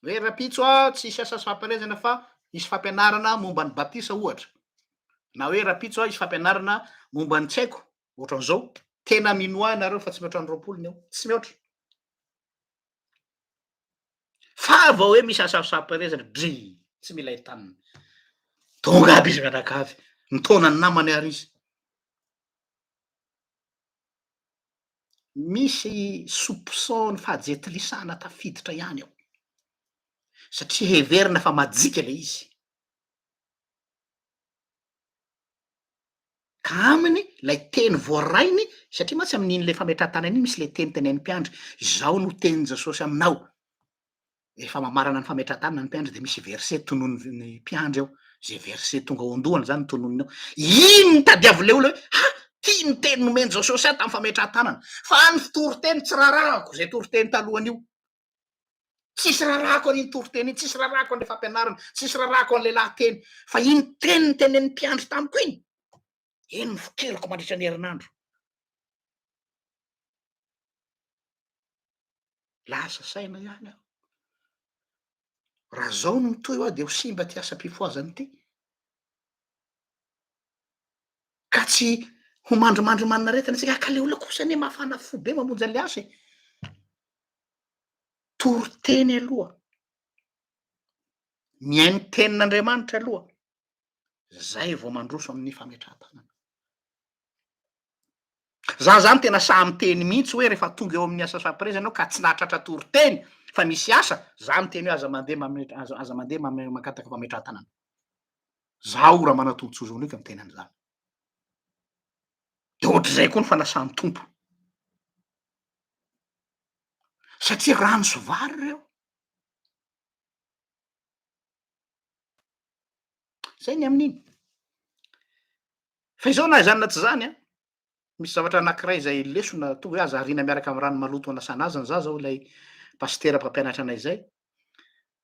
Hoe rahampitso aho tsy hisy asa sy fampielezana fa hisy fampianarana momba ny batisa ohatra. Na hoe rahampitso aho hisy fampianarana momba ny tsy haiko, ohatran'izao. Tena minoa ahy nareo fa tsy mihoatra ny 20 ny eo. Tsy mihoatra. Fa vao hoe misy asa sy fampielezana, drii, tsy mila entanina. Tonga aby izy mianakavy, mitaona ny namany ary izy. Misy soupçon ny fahajentilisana tafiditra ihany ao. Satria heverina fa majika ilay izy. Ka aminy ilay teny voarainy, satria mantsy amin'iny ilay fametrahan-tanana iny misy ilay teny tenenin'ny mpiandry, izao no tenin'i Jesosy aminao. Rehefa mamarana ny fametrahan-tanana ny mpiandry dia misy verset tononin'ny mpiandry ao, zay verset tonga ao an-dohany zany no tononiny ao. Iny no tadiavin'ilay olona hoe ha! ty ny teny nomen'i Jesosy ahy tamin'ny fametrahan-tanana. Fa ny toriteny tsy raharahako, zay toriteny talohan'io. Tsisy raharahako an'iny toriteny iny, tsisy raharahako an'ilay fampianarana, tsisy raharahako an'ilay lahateny. Fa iny teny notenenin'ny mpiandry tamiko iny, iny no fikiriko mandritra ny herinandro. Lasa saina ihany aho. Raha zao no mitohy hoa de ho simba ty asam-pifohazana ity. Ka tsy ho mandrimandry manana aretina tsika, ka le olona kosa anie mafana fo be mamonjy an'le asa e. Toriteny aloha, mihaino tenin'Andriamanitra aloha, zay vao mandroso amin'ny fametrahan-tanana. Za zany tena sahy miteny mihitsy hoe rehefa tonga eo amin'ny asa sapreza ianao ka tsy nahatratra toriteny fa misy asa, za miteny hoe aza mandeha mame- aza aza mandeha mame- mangataka fametrahan-tanana. Zaho Ramanantsoa Jean Luc miteny an'izany. De ohatr'izay koa ny fanasan'ny Tompo. Satria rano sy vary ireo. Zay ny amin'iny. Fa izao na izany na tsy izany an, misy zavatra anankiray izay lesona tonga hoe aza ariana miaraka amin'ny rano maloto anasana azy ny zaza hoy ilay pasitera mpampianatra anay izay,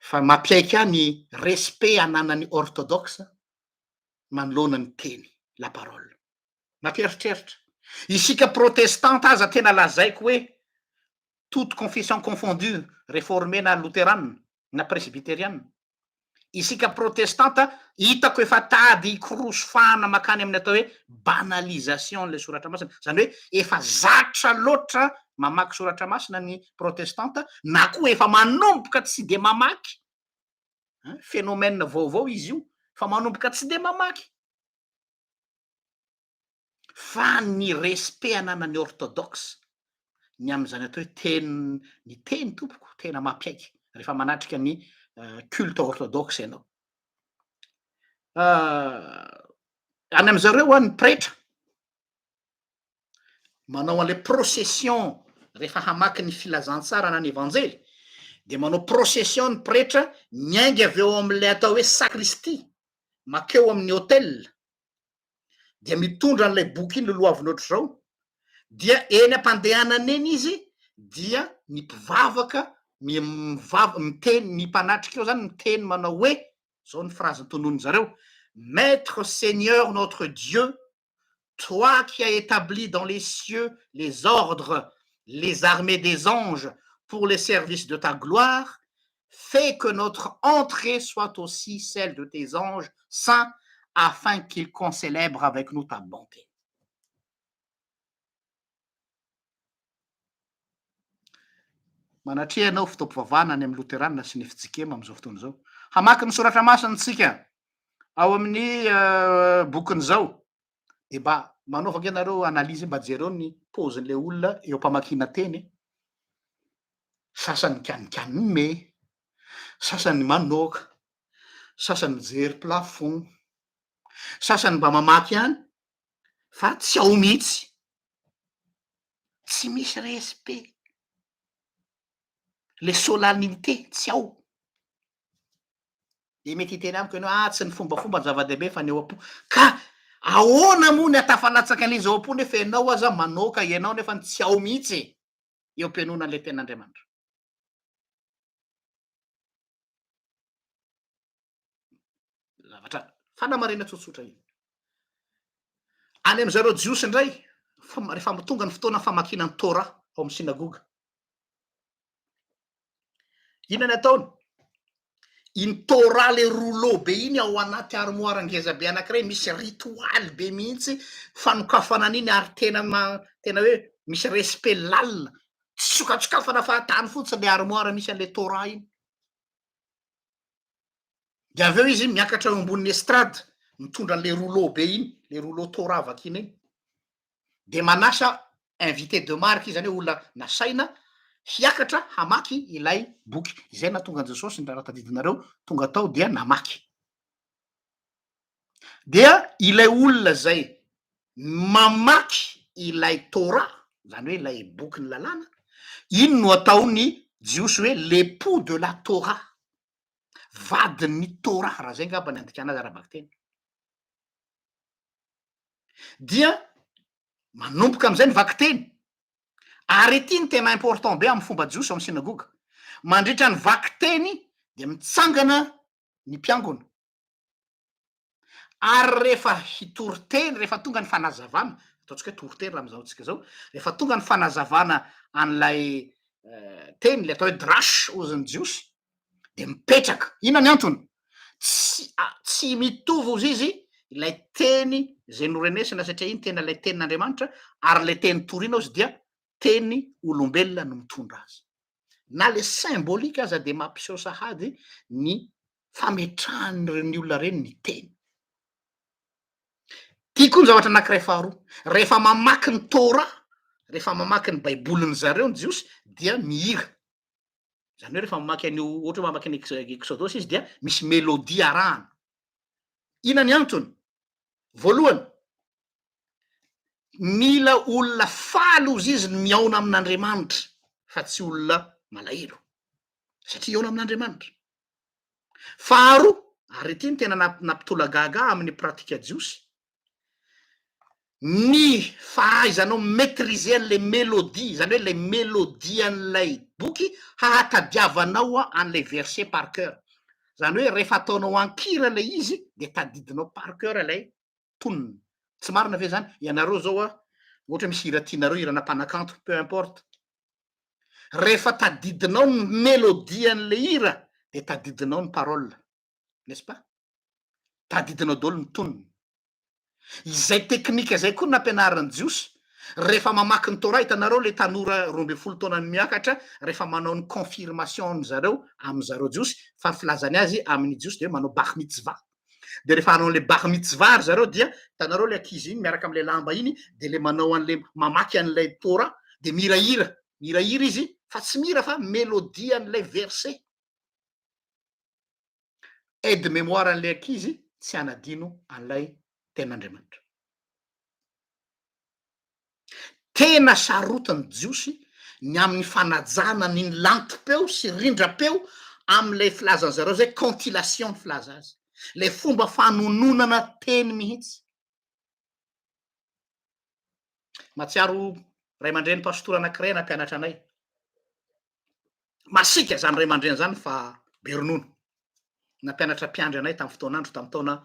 fa mampiaiky ahy ny respect ananan'ny orthodoxe manoloana ny teny, la parole. Mampieritreritra. Isika protestanta aza tena lazaiko hoe toute confession confondue, reformé na loterana na presbyteriana, isika protestanta hitako efa tady hikorosy fahana makany amin'ny atao hoe banalisation an'ilay soratra masina, zany hoe efa zatra loatra mamaky soratra masina ny protestanta na koa efa manomboka tsy de mamaky, hein, phénomène vaovao izy io fa manomboka tsy de mamaky. Fa ny respect ananan'ny orthodoxe ny amin'izany atao hoe teny ny teny tompoko tena mampiaiky rehefa manatrika ny culte orthodoxe ianao. Any amy zareo an ny pretra manao an'le procession rehefa hamaky ny filazantsara na ny evanjely de manao procession ny pretra miainga avy eo am'le atao hoe sacristie makeo amin'ny autel dia mitondra an'ilay boky iny lolohaviny ohatr'izao, dia eny am-pandehanana eny izy dia ny mpivavaka mi- mivava- miteny, ny mpanatrika eo zany miteny manao hoe, zao ny phrase tononiny zareo, Maître Seigneur notre Dieu, toi qui as établi dans les cieux les ordres, les armées des anges pour les services de ta gloire, fais que notre entrée soit aussi celle de tes anges saints afin qu'ils concélèbrent avec nous ta bonté. Manatreha ianao fotoam-pivavahana any amin'ny Loterana sy ny FJKM amin'izao fotoana izao. Hamaky ny soratra masina isika ao amin'ny bokin'izao. Dia mba manaova ange nareo analyse mba jereo ny paozin'ilay olona eo am-pamakiana teny e. Sasany mikanikany sasany manoaka, sasany mijery plafond, sasany mba mamaky ihany fa tsy ao mihitsy. Tsy misy respect. Le solennité tsy ao. De mety hiteny amiko ianao, ah tsy ny fombafomba no zava-dehibe fa ny ao am-po. Ka ahoana moa ny hatafalatsaka an'izy ao am-po nefa ianao aza manoaka ianao nefa tsy ao mihitsy e, eo am-pihainoana an'ilay tenin'Andriamanitra. Zavatra fanamarina tsotsotra iny. Any amy zareo Jiosy indray, rehefa tonga ny fotoana famakiana ny Torah ao amin'ny synagoga. Inona ny ataony? Iny Torah le rouleau be iny ao anaty armoire ngeza be anankiray misy ritoaly be mihitsy fanokafana an'iny ary tena ma- tena hoe misy respect lalina. Tsy sokatsokafana fahatany fotsiny le armoire misy an'le Torah iny. De avy eo izy miakatra eo ambonin'ny estrade mitondra an'le rouleau be iny, le rouleau Torah vakiana iny. De manasa invité de marque izy, zany hoe olona nasaina hiakatra hamaky ilay boky. Izay nahatonga an'i Jesosy, raha tadidinareo, tonga tao dia namaky. Dia ilay olona zay mamaky ilay Torah, zany hoe ilay bokin'ny lalàna, iny no ataon'ny Jiosy hoe l'époux de la Torah, vadin'ny Torah, raha zay angamba ny andikana azy ara-bakiteny. Dia manomboka am'izay ny vakiteny, ary ity ny tena important be amin'ny fomba jiosy ao amin'ny synagoga, mandritra ny vakiteny dia mitsangana ny mpiangona, ary rehefa hitory teny, rehefa tonga ny fanazavana, ataontsika hoe toriteny raha am'izao tsika zao, rehefa tonga ny fanazavana an'ilay teny, le atao hoe drash hozy ny jiosy, De mipetraka. Inona ny antony? Tsy tsy mitovy ozy izy ilay teny zay norenesina satria iny tena ilay tenin'Andriamanitra ary ilay teny torina ozy dia teny olombelona no mitondra azy. Na le symbolique aza dia mampiseho sahady ny fametrahan'ireny olona ireny ny teny. Ty koa ny zavatra anankiray faharoa, rehefa mamaky ny Torah, rehefa mamaky ny baiboliny zareo ny jiosy dia mihira. Zany hoe rehefa mamaky an'io, ohatra hoe mamaky ny Exodosy izy dia misy mélodie arahana. Inona ny antony? Voalohany, mila olona faly ozy izy ny mihaona amin'Andriamanitra fa tsy olona malahelo, satria hihaona amin'Andriamanitra. Faharoa, ary ity no tena nampitolagaga ahy amin'ny pratika jiosy, ny fahaizanao mi-maitriser an'ilay mélodie, izany hoe ilay mélodie an'ilay boky hahatadiavanao an'ilay verset par cœur. Izany hoe rehefa ataonao an-kira ilay izy dia tadidinao par cœur ilay tonony. Tsy marina ve izany? Ianareo izao a, ohatra hoe misy hira tianareo, hirana mpanakanto, peu importe. Rehefa tadidinao ny mélodie an'ilay hira dia tadidinao ny parole, n'est-ce pas? Tadidinao daholo ny tonony. Izay teknika izay koa no nampianarin'ny Jiosy, rehefa mamaky ny Torah, hitanareo ilay tanora 12 taona miakatra rehefa manao ny confirmation-ny zareo amin'ny zareo Jiosy, fa ny filazany azy amin'ny Jiosy dia hoe manao bar mitzvah. Dia rehefa hanao an'ilay bar mitzvah ry zareo dia hitanareo ilay ankizy iny miaraka amin'ilay lamba iny dia ilay manao an'ilay mamaky an'ilay Torah dia mihirahira, mihirahira izy fa tsy mihira fa mélodie an'ilay verset. Aide mémoire an'ilay ankizy tsy hanadino an'ilay tenin'Andriamanitra. Tena sarotiny Jiosy ny amin'ny fanajana ny lantom-peo sy rindram-peo amin'ilay filazan'ny zareo zay cantillation ny filaza azy. Ilay fomba fanononana teny mihitsy. Mahatsiaro ray aman-dreny pastora anankiray nampianatra anay. Masiaka zany ray aman-dreny zany fa be ronono. Nampianatra mpiandry anay tamin'ny fotoan'andro tamin'ny taona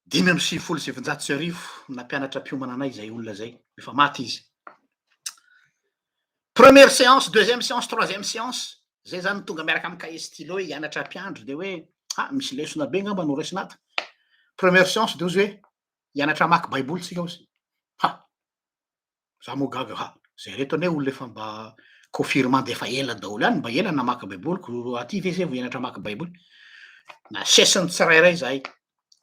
1995 nampianatra mpiomana anay izay olona izay, efa maty izy. Première séance, deuxième séance, troisième séance, zay zany tonga miaraka amin'ny cahier stylo hoe hianatra mpiandry de hoe ah misy lesona be ngamba no raisina ato. Première séance de ozy hoe hianatra hamaky baiboly tsika ozy. Ha! Za moa gaga ha! Zay reto anie olona efa mba confirmande efa ela daholo ihany, mba ela namaky baiboly ko aty ve zay vao hianatra hamaky baiboly? Nasesiny tsirairay zahay,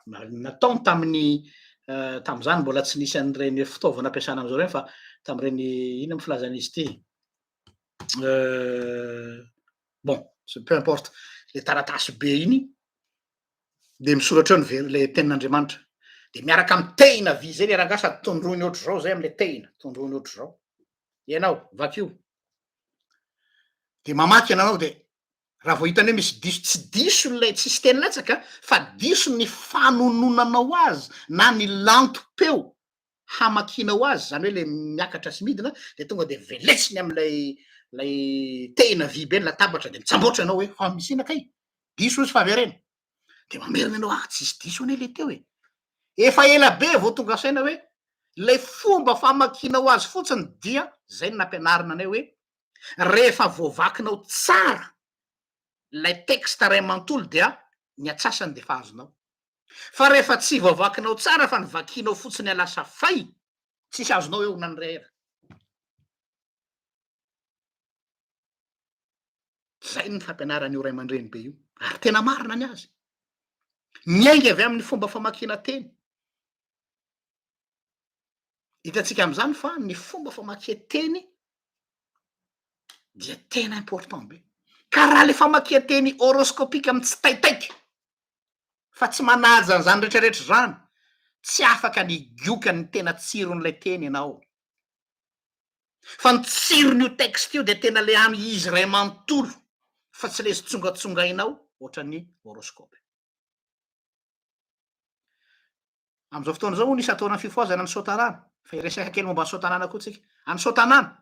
nataony tamin'ny tamin'izany mbola tsy nisy an'ireny fitaovana ampiasana amin'izao ireny fa tamin'ireny inona moa filazan'izy ity bon peu importe le taratasy be iny de misoratra eo ny ver- le tenin'Andriamanitra de miaraka amin'ny tehina vy zay le rangahy sady tondroiny ohatr'izao zay am'le tehina, tondroiny ohatr'izao, ianao vakio, de mamaky ianao de raha vao hitany hoe misy diso, tsy diso ilay tsisy teny latsaka fa diso ny fanononanao azy na ny lantom-peo hamakianao azy, zany hoe le miakatra sy midina de tonga de velesiny am'lay lay tehina vy be ny latabatra de mitsamboatra ianao hoe fa misy inona kay? Diso izy fa avereno. De mamerina ianao, ah tsisy diso anie le teo e. Efa ela be vao tonga saina hoe lay fomba famakianao azy fotsiny dia zay no nampianarina anay hoe rehefa voavakinao tsara lay texte ray manontolo dia ny atsasany de efa azonao. Fa rehefa tsy voavakinao tsara fa ny vakinao fotsiny alasa fay, tsisy azonao eo na ny reera. Zay ny fampianaran'io ray aman-dreny be io. Ary tena marina ny azy. Miainga avy amin'ny fomba famakiana teny. Hitantsika amin'izany fa ny fomba famakian-teny dia tena important be. Ka raha le famakian-teny horoscopique mitsitaitaika fa tsy manaja an'izany rehetrarehetra izany, tsy afaka ny higoka ny tena tsiron'ilay teny ianao. Fa ny tsiron'io texte io dia tena le any izy iray manontolo fa tsy le izy tsongatsongainao ohatran'ny horoscope. Amin'izao fotoana izao hono isan-taona fifohazana ny Soatanàna, fa hiresaka kely momba ny Soatanàna koa tsika. Any Soatanàna,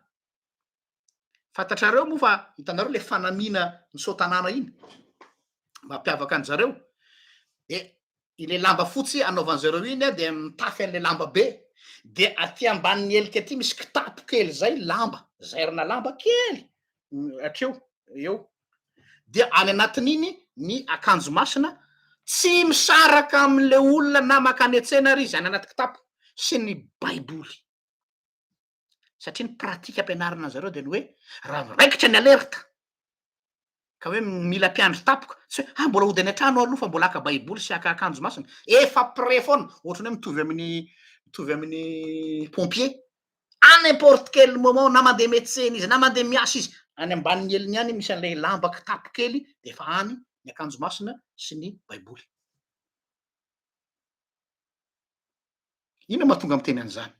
fantatrareo moa fa hitanareo le fanamiana ny Soatanàna iny, mampiavaka an-dry zareo, de ilay lamba fotsy anaovan zareo iny a dia mitafy an'ilay lamba be dia aty ambanin'ny helika aty misy kitapo kely zay lamba zairina lamba kely hatreo eo. Dia any anatin'iny ny akanjo masina, tsy misaraka amin'le olona na makany an-tsena ary izy, any anaty kitapo, sy ny baiboly. Satria ny pratique ampianarina an'zareo de ny hoe raha miraikitra ny alerte ka hoe mila mpiandry tapoka, tsy hoe ah mbola hody any an-trano aho aloha fa mbola haka baiboly sy haka akanjo masina, efa prêt foana, ohatran'ny hoe mitovy amin'ny mitovy amin'ny pompier, à n'importe quel moment na mandeha miantsena izy na mandeha miasa izy, any ambanin'ny heliny any misy an'ilay lamba kitapo kely de efa any ny akanjo masina sy ny baiboly. Inona mahatonga miteny an'izany?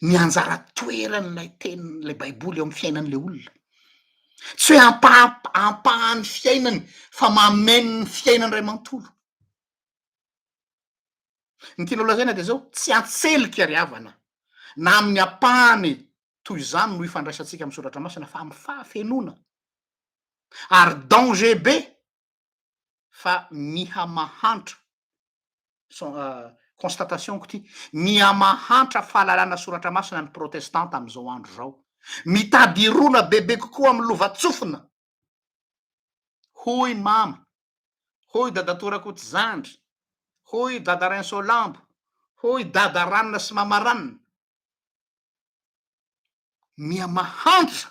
Ny anjara toeran'ilay tenin'ilay baiboly eo amin'ny fiainan'ilay olona. Tsy hoe ampaha- ampahan'ny fiainany fa mameno ny fiainany iray manontolo. Ny tiana holazaina dia izao, tsy an-tselika ry havana, na amin'ny ampahany toy izany no ifandraisantsika amin'ny soratra masina fa amin'ny fahafenoana. Ary danger be fa miha mahantra, constatation-ko ity, miha mahantra fahalalana soratra masina ny protestanta amin'izao andro izao. Mitady hirona bebe kokoa amin'ny lovantsofina. Hoy mama, hoy dadatoa Rakotozandry, hoy dada Rainsoalambo, hoy dada ranona sy mama ranona. Miha mahantra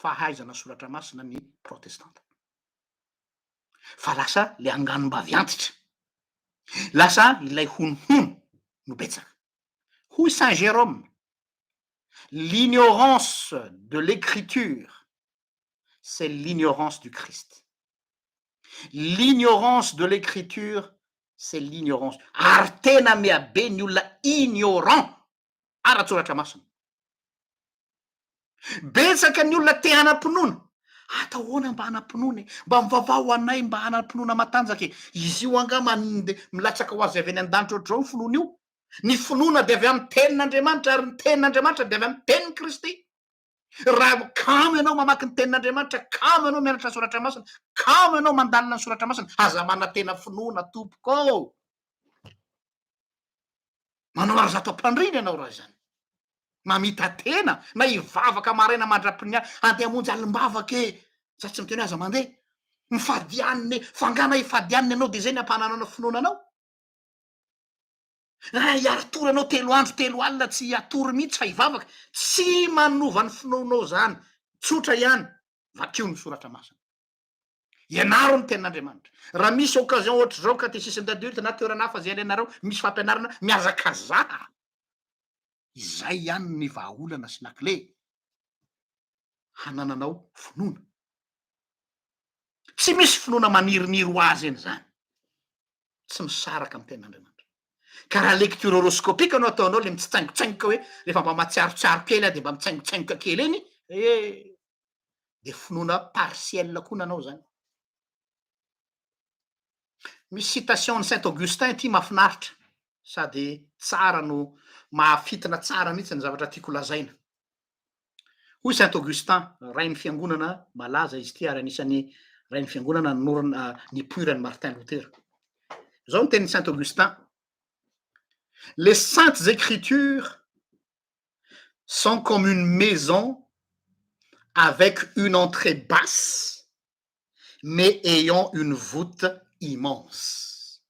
fahaizana soratra masina ny protestanta. Fa lasa le anganom-bavy antitra, lasa ilay honohono no betsaka. Hoy Saint Jérôme, l'ignorance de l'écriture c'est l'ignorance du Christ. L'ignorance de l'écriture c'est l'ignorance. Ary tena mihabe ny olona ignorant ara-tsoratra masina. Betsaka ny olona te hanam-pinoana. Atao ahoana mba hanam-pinoana e? Mba mivavaha ho anay mba hanam-pinoana matanjaka e. Izy io angaha mande milatsaka ho azy avy any an-danitra ohatr'izao ny finoana io? Ny finoana dia avy amin'ny tenin'Andriamanitra ary ny tenin'Andriamanitra dia avy amin'ny tenin'i Kristy. Raha kamo ianao mamaky ny tenin'Andriamanitra, kamo ianao mianatra ny soratra masina, kamo ianao mandalina ny soratra masina, aza manantena finoana tompoko ô. Manao arizato am-pandriana ianao raha izany. Mamita-tena na hivavaka maraina mandra-pinia, handeha hamonjy alim-bavaka e. Za tsy miteny hoe aza mandeha. Mifady hanina e. Fa angaha na hifady hanina ianao dia izay ny hampananana finoana anao? Raha hiari-tory ianao telo andro telo alina tsy hatory mihitsy fa hivavaka, tsy manova ny finoanao izany. Tsotra ihany, vakio ny soratra masina. Ianaro ny tenin'Andriamanitra. Raha misy occasion ohatr'izao catéchisme d'adulte na toerana hafa izay alainareo, misy fampianarana, mihazakazaha. Izay ihany ny vahaolana sy lakile hanananao finoana. Tsy misy finoana maniriniry ho azy eny izany. Tsy misaraka amin'ny tenin'Andriamanitra. Ka raha lecture horoscopique no ataonao le mitsitsaingotsaingoka hoe rehefa mba mahatsiarotsiaro kely aho de mba mitsaingotsaingoka kely eny, eh! De finoana partielle koa nanao zany. Misy citation-n'i Saint Augustin ity mahafinaritra sady tsara no mahafintina tsara mihitsy ny zavatra tiako lazaina. Hoy Saint Augustin, rain'ny fiangonana malaza izy ity ary anisan'ny rain'ny fiangonana nanorina nipoiran'i Martin Luther. Izao ny tenin'i Saint Augustin, Les saintes écritures sont comme une maison avec une entrée basse mais ayant une voûte immense.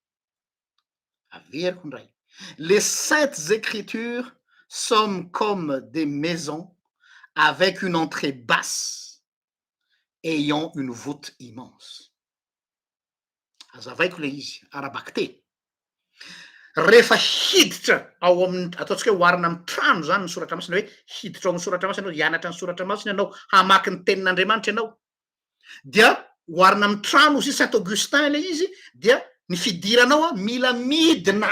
Averiko indray. Les saintes écritures sont comme des maisons avec une entrée basse ayant une voûte immense. Azavaiko le izy ara-bakiteny. Rehefa hiditra ao amin'ny ataontsika hoe oharina amin'ny trano zany ny soratra masina hoe hiditra ao amin'ny soratra masina ianao, hianatra ny soratra masina ianao, hamaky ny tenin'Andriamanitra ianao, dia oharina amin'ny trano hozy Saint Augustin ilay izy dia ny fidiranao a mila midina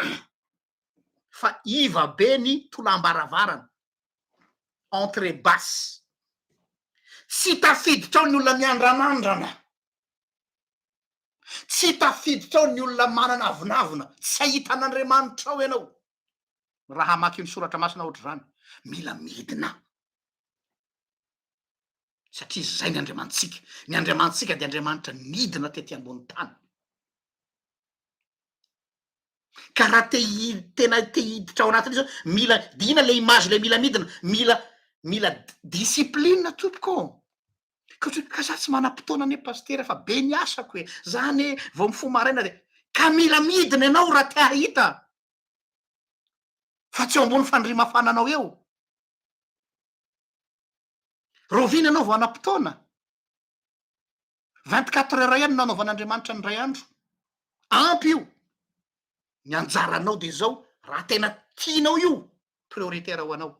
fa iva be ny tolam-baravarana, entrée basse, tsy tafiditra ao ny olona miandranandrana. Tsy tafiditra ao ny olona manana avonavona, tsy hahita an'Andriamanitra ao ianao raha hamaky ny soratra masina ohatr'izany. Mila midina satria izay ny Andriamanitsika. Ny Andriamanitsika dia Andriamanitra nidina tety ambony tany. Ka raha te tena te hiditra ao anatin'izy zao, mila de inona le image le mila midina? Mila mila discipline tompoko ô! Ka ohatry hoe, ka za tsy manam-potoana anie pasitera fa be ny asako e, za anie vao mifoha maraina de, ka mila midina ianao raha te hahita fa tsy eo ambony fandrimafananao eo. Rahoviana ianao vao hanam-potoana? 24 heures ihany no nanaovan'Andriamanitra ny iray andro. Ampy io. Ny anjaranao de zao, raha tena tianao io, prioritaire ho anao.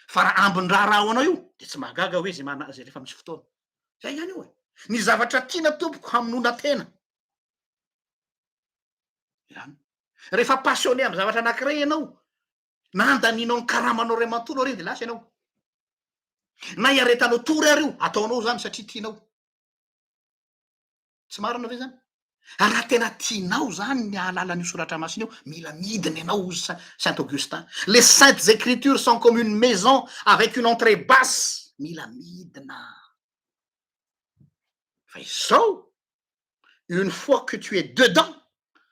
Fa raha ambin-draharaha ho anao io, de tsy mahagaga hoe zay mana- zay rehefa misy fotoana. Zay ihany io e. Ny zavatra tiana tompoko hamonoana tena. Izany. Rehefa passionné amy zavatra anankiray ianao, na andanianao ny karamanao ray manontolo ary iny de lasa ianao. Na iaretanao tory ary io, ataonao zany satria tianao. Tsy marina ve zany? Ary raha tena tianao zany ny hahalala an'io soratra masina io, mila midina ianao hozy Saint Augustin. Les saintes écritures sont comme une maison avec une entrée basse. Mila midina. Fa izao, une fois que tu es dedans,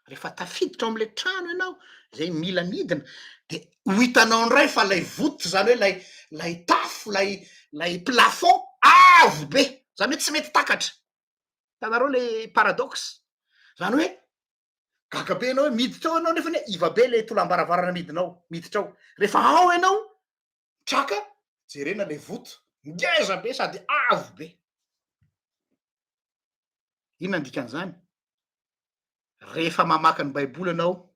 rehefa tafiditra ao am'le trano ianao, zay mila midina, de ho hitanao indray fa lay voûte zany hoe lay lay tafo, lay lay plafond avo be, zany hoe tsy mety takatra. Hitanareo le paradoxe? Zany hoe gaga be ianao hoe miditra ao ianao nefany iva be le tolam-baravarana midinao, miditra ao. Rehefa ao ianao, traka, jerena le voûte, ngeza be sady avo be. Inona ny dikan'izany? Rehefa mamaky ny baiboly ianao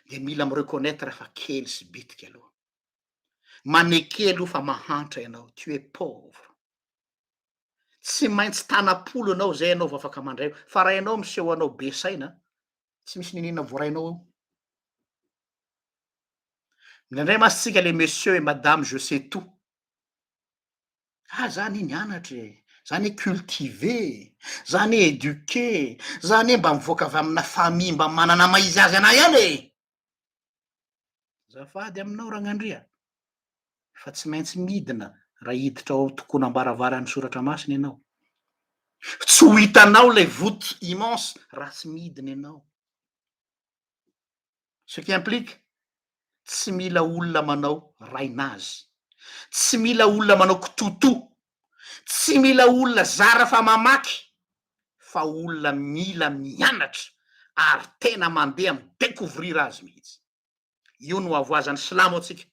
de mila mi-reconnaitre fa kely sy bitika aloha. Maneke aloha fa mahantra ianao, tu es pauvre. Tsy maintsy tanam-polo ianao zay ianao vao afaka mandray, fa raha ianao miseho anao be saina, tsy misy n'inon'inona voarainao eo. Indraindray mantsy tsika le monsieur et madame je sais tout. Ah za anie nianatra e, za anie cultivé e, za anie éduqué e, za anie mba mivoaka avy amina famille mba manana maha izy azy anah ihany e! Azafady aminao Ragnandria fa tsy maintsy midina raha hiditra ao tokonam-baravaran'ny soratra masina ianao. Tsy ho hitanao ilay voûte immense raha tsy midina ianao. Ce qui implique tsy mila olona manao rainazy, tsy mila olona manao kitotoa, tsy mila olona zara fa mamaky fa olona mila mianatra ary tena mandeha mi-decouvrir azy mihitsy. Io no avoazan'ny silamo antsika.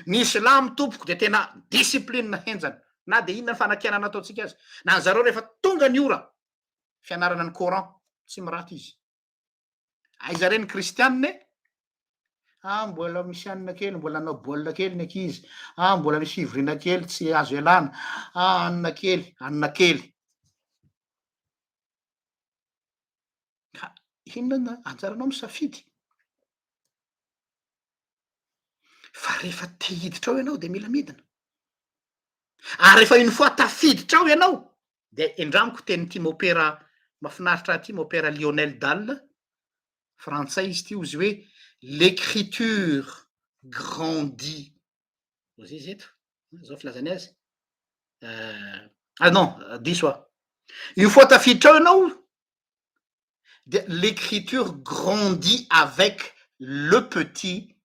Ny silamo tompoko dia tena discipline henjana na dia inona ny fanakianana ataontsika aza. Na ny zareo rehefa tonga ny ora fianarana ny coran tsy miraty izy. Aiza re ny kristianina e? Ah mbola misy hanina kely, mbola hanao baolina kely ny ankizy. Ah mbola misy fivoriana kely tsy azo ialana. Ah hanina kely, hanina kely. Ka inona no anjaranao misafidy. Fa rehefa te hiditra ao ianao de mila midina. Ary rehefa une fois tafiditra ao ianao de endramiko tenin'ity mopera mahafinaritra ahy ity, mopera Lionel Dal, frantsay izy ity, hozy hoe l'écriture grandit, hozy izy eto, zao filazany azy, ah non diso aho, une fois tafiditra ao ianao dia l'écriture grandit avec le petit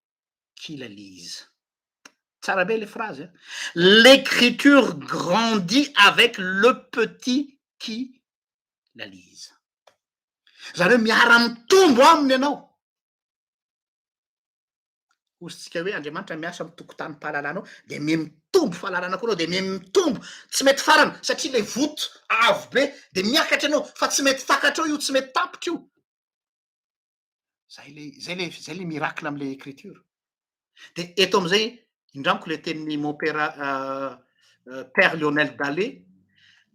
qui la lise. Tsara be le phrase a. L'écriture grandit avec le petit qui la lise. Zany hoe miara-mitombo aminy ianao. Hozy tsika hoe Andriamanitra miasa amin'ny tokotanim-pahalalanao de miha mitombo fahalalana koa anao de miha mitombo, tsy mety farany satria le voûte avo be de miakatra ianao fa tsy mety takatrao io, tsy mety tapitra io. Zay le zay le zay le miracle am'le écriture. De eto am'izay indramiko le tenin'i mon père père Lionel Dallet,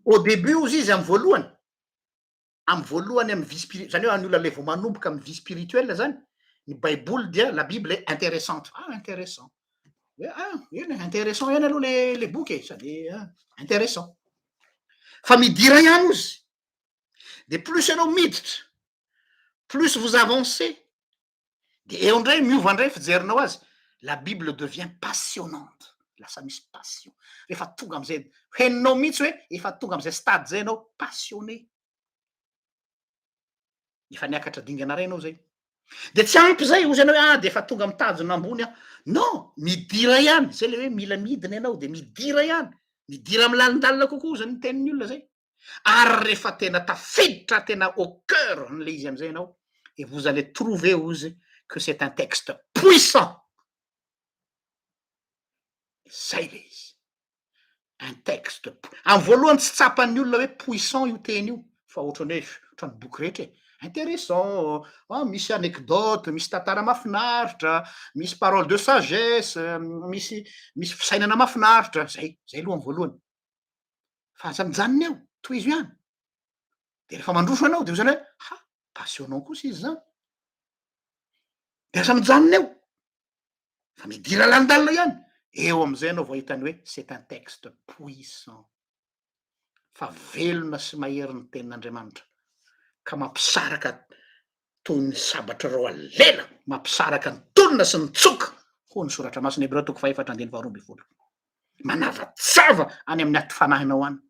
au début hozy izy amy voalohany, amy voalohany amy vie spiri- zany hoe any olona le vao manomboka amy vie spirituelle zany, ny baiboly dia la bible est intéressante, ah intéressant, hoe ah eny e intéressant ihany aloha le le boky e, sady ah intéressant, fa midira ihany ozy, de plus ianao miditra, plus vous avancez, de eo indray miova indray fijerinao azy, la bible devient passionnante, lasa misy passion, rehefa tonga am'izay henonao mihitsy hoe efa tonga am'izay stade zay ianao passionné, efa niakatra dingana ray ianao zay, de tsy ampy zay ozy ianao hoe ah de efa tonga amy tanjona ambony aho, non midira ihany, zay le hoe mila midina ianao de midira ihany. Midira amin'ny lalindalina kokoa zany ny tenin'ny olona zay. Ary rehefa tena tafiditra tena au cœur an'le izy am'zay ianao, et vous allez trouver ozy que c'est un texte puissant. Zay le izy. Un texte amy voalohany tsy tsapan'ny olona hoe puissant io teny io fa ohatran'ny hoe ohatran'ny boky rehetra e. Intéressant, ah misy anecdote, misy tantara mahafinaritra, misy parole de sagesse, misy misy fisainana mahafinaritra, zay zay aloha amy voalohany. Fa aza mijanona eo, tohizo ihany. De rehefa mandroso ianao de ohatrany hoe ha, passionnant kosa izy zany. De aza mijanona eo. Fa midira lalindalina ihany, eo amizay ianao vao hahita ny hoe c'est un texte puissant, fa velona sy mahery ny tenin'Andriamanitra, ka mampisaraka toy ny sabatra roa lela, mampisaraka ny tolona sy ny tsoka, hoy ny soratra masina Hebreo toko fahefatra andininy faharoa ambin'ny folo. Manavatsava any amin'ny aty fanahinao any,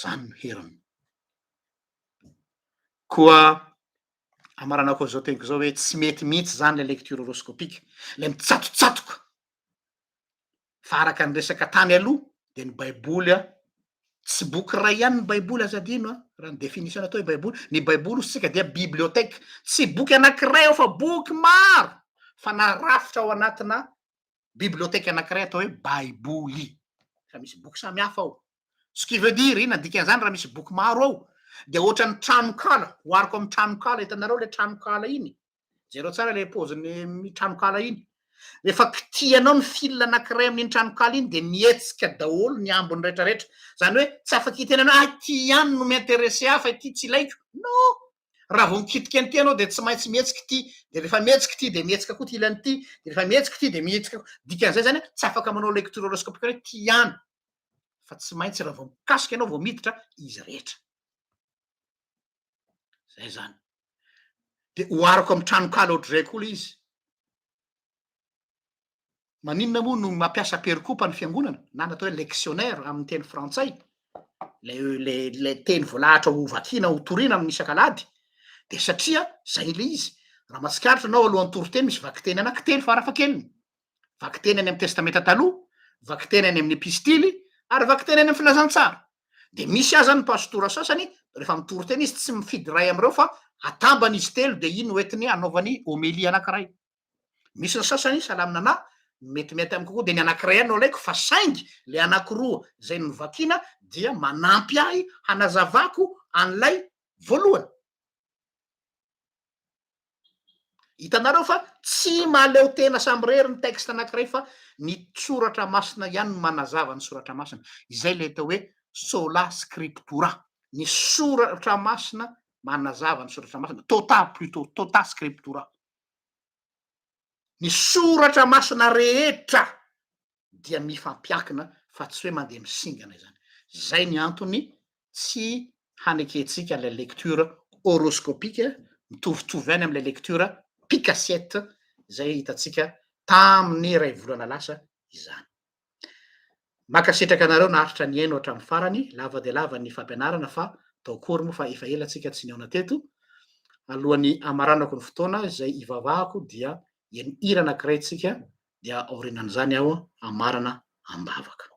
zany no heriny. Koa amaranako an'izao teniko izao hoe tsy mety mihitsy izany ilay lecture horoscopique, ilay mitsatotsatoka, fa araka ny resaka tany aloha dia ny baiboly a, tsy boky iray ihany ny baiboly aza adino a, raha ny définition atao hoe baiboly, ny baiboly hozy tsika dia bibliothèque, tsy boky anankiray ao fa boky maro fa narafitra ao anatina bibliothèque anankiray atao hoe baiboly, fa misy boky samy hafa ao, ce qui veut dire, inona ny dikan'izany raha misy boky maro ao, dia ohatran'ny tranonkala, ohariko amin'ny tranonkala, hitanareo ilay tranonkala iny, jereo tsara ilay paozin'ny tranonkala iny, rehefa kitihanao ny fil anankiray amin'iny tranonkala iny dia mihetsika daholo ny ambiny rehetrarehetra, izany hoe tsy afaka hiteny ianao hoe ah ity ihany no mi-intéresser ahy fa ity tsy ilaiko, non! Raha vao mikitika an'ity ianao dia tsy maintsy mihetsika ity, dia rehefa mihetsika ity dia mihetsika koa ity ilany ity, dia rehefa mihetsika ity dia mihetsika koa, dikan'izay zany tsy afaka manao lecture horoscopique hoe ity ihany fa tsy maintsy raha vao mikasika ianao vao miditra izy rehetra. Zay zany. Dia ohariko amin'ny tranonkala ohatr'izay koa ilay izy. Maninona moa no mampiasa perikopa ny fiangonana na ny atao hoe lectionnaire amin'ny teny frantsay, ilay ilay ilay teny voalahatra ho vakiana ho toriana amin'ny isak'alahady dia satria zay ilay izy. Raha mahatsikaritra ianao alohan'ny toriteny misy vakiteny anankitelo farafahakeliny, vakiteny any amin'ny testamenta taloha, vakiteny any amin'ny epistily ary vakiteny any amin'ny filazantsara. Dia misy aza ny pastora sasany rehefa mitory teny izy tsy mifidy iray amin'ireo fa atambany izy telo dia iny no entiny hanaovany homélie anankiray. Misy ny sasany salam nana, metimety amiko kokoa dia ny anankiray ihany no alaiko fa saingy le anankiroa izay novakiana dia manampy ahy hanazavako an'ilay voalohany. Hitanareo fa tsy mahaleo tena samirery ny texte anankiray fa ny soratra masina ihany no manazava ny soratra masina. Izay ilay atao hoe sola scriptura, ny soratra masina manazava ny soratra masina, tota plutot, tota scriptura. Ny soratra masina rehetra dia mifampiankina fa tsy hoe mandeha misingana izany. Izay ny antony tsy hanekentsika ilay lecture horoscopique mitovitovy ihany amin'ilay lecture pic-assiette izay hitantsika tamin'ny iray volana lasa izany. Mankasitraka anareo naharitra nihaino hatramin'ny farany, lava dia lava ny fampianarana fa atao akory moa fa efa ela tsika tsy nihaona teto. Alohan'ny hamaranako ny fotoana izay hivavahako dia hihaino hira anankiray tsika dia aorianan'izany aho hamarana am-bavaka.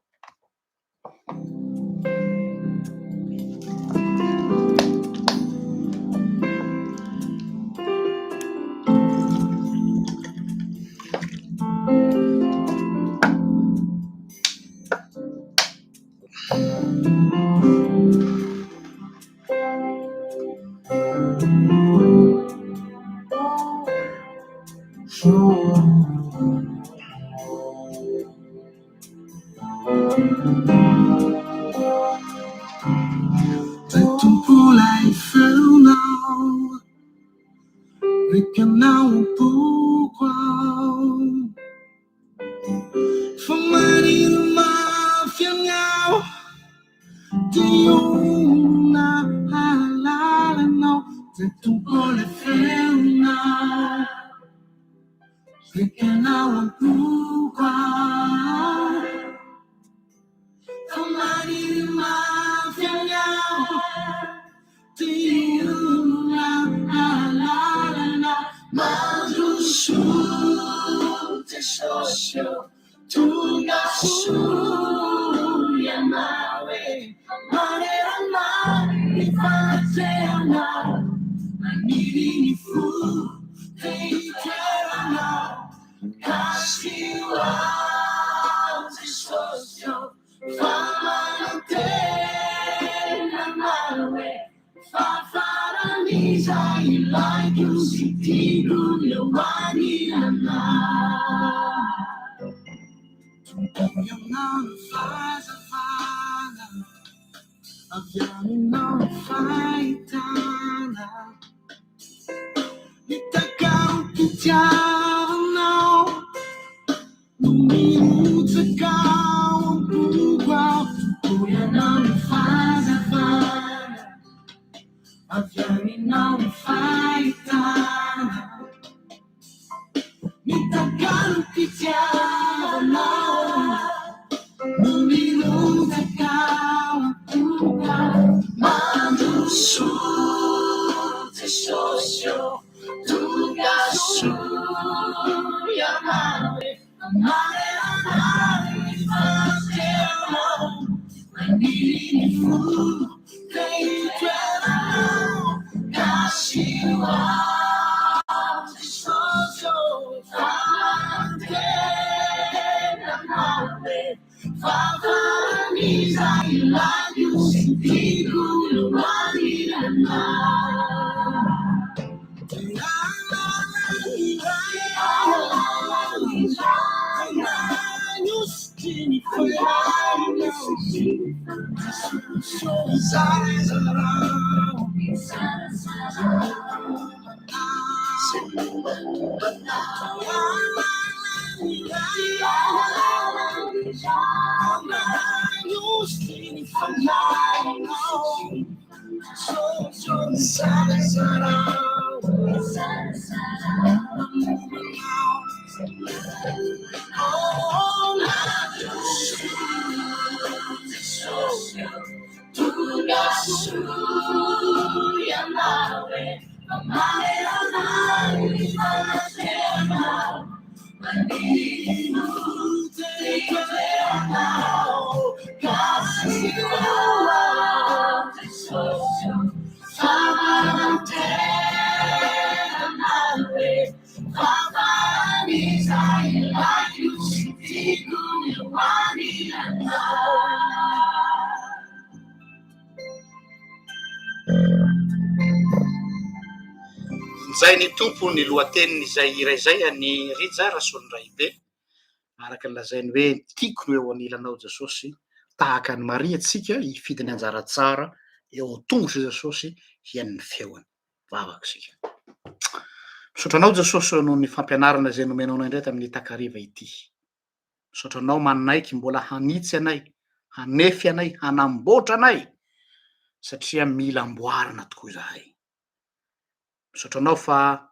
ianao e Manerana ny fanatrehanao Maniry ny fo te hitoeranao Kasio aho Jesosy ô Fa manantena anao e Fa faran'izay ilaiko sy tiako ny eo anilanao. Tompo ianao no fahazavana, avy aminao ny fahitana. Ny takaom-pitiavanao no mirotsaka ao am-poko ao. Tompo ianao no fahazavana, avy aminao ny fahitana. Ny takalom-pitiavanao no mirotsaka ao am-poko ao. Mandrosoa Jesosy ô, tonga soa ianao e. Manerana ny fanatrehanao, maniry ny fo te hitoeranao, kasio aho Jesosy ô, fa manantena anao e, fa faran'izay ilaiko sy tiako no anilanao. Injay ny Tompo ny lohatenin'izay hira izay an'i Rija Rasolondraibe, araka ny lazainy hoe tiako ny ho eo anilanao Jesosy, tahaka an'i Maria tsika hifidy ny anjara tsara eo an-tongotr'i Jesosy hihaino ny feony. Vavaka isika. Misaotra anao Jesosy noho ny fampianarana izay nomenao anay indray tamin'ny takariva ity. Misaotra anao manaiky mbola hanitsy anay, hanefy anay, hanamboatra anay satria mila amboarina tokoa izahay. Misaotra anao fa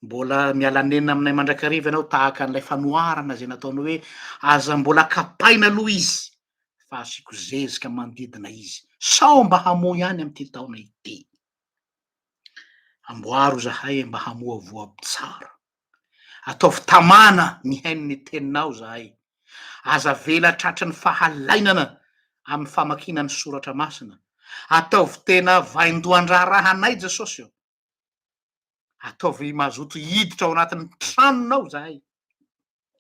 mbola miala nenina aminay mandrakariva ianao tahaka an'ilay fanoharana izay nataony hoe aza mbola kapaina aloha izy fa asiako zezika manodidina izy sao mba hamoa ihany amin'ity taona ity. Amboaro izahay mba hamoa voa tsara. Ataovy tamana mihaino ny teninao izahay. Aza avela tratry ny fahalainana amin'ny famakiana ny soratra masina. Ataovy tena vaindohan-draharahanay Jesosy ô. Ataovy mazoto hiditra ao anatin'ny tranonao izahay.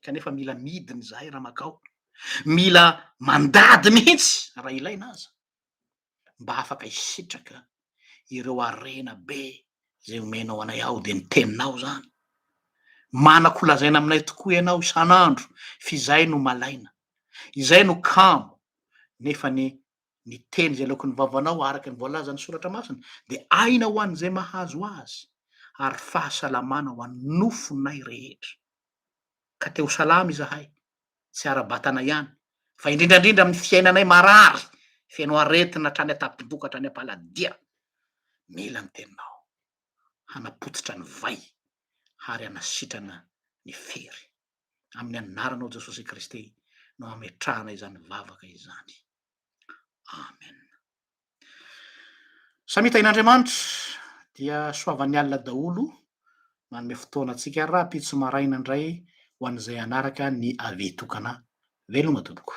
Kanefa mila midina izahay raha makao. Mila mandady mihitsy raha ilaina aza. Mba afaka hisitraka ireo harena be izay omenao anay ao dia ny teninao izany. Manako lazaina aminay tokoa ianao isan'andro f'izay no malaina, izay no kamo, nefa ny ny teny izay aloaky ny vavanao araka ny voalazan'ny soratra masina dia aina ho an'izay mahazo azy ary fahasalamana ho an'ny nofonay rehetra. Ka te ho salama izahay, tsy ara-batana ihany, fa indrindra indrindra amin'ny fiainanay marary, feno aretina hatrany an-tampon-doha ka hatrany am-paladia. Mila ny teninao hanapotsitra ny vay ary hanasitrana ny fery. Amin'ny anaranao Jesosy Kristy no ametrahana izany vavaka izany. Amen. Samia tahin'Andriamanitra dia soavan'ny alina daholo manome fotoana antsika rahampitso maraina indray ho an'izay hanaraka ny avis tokana. Veloma tompoko.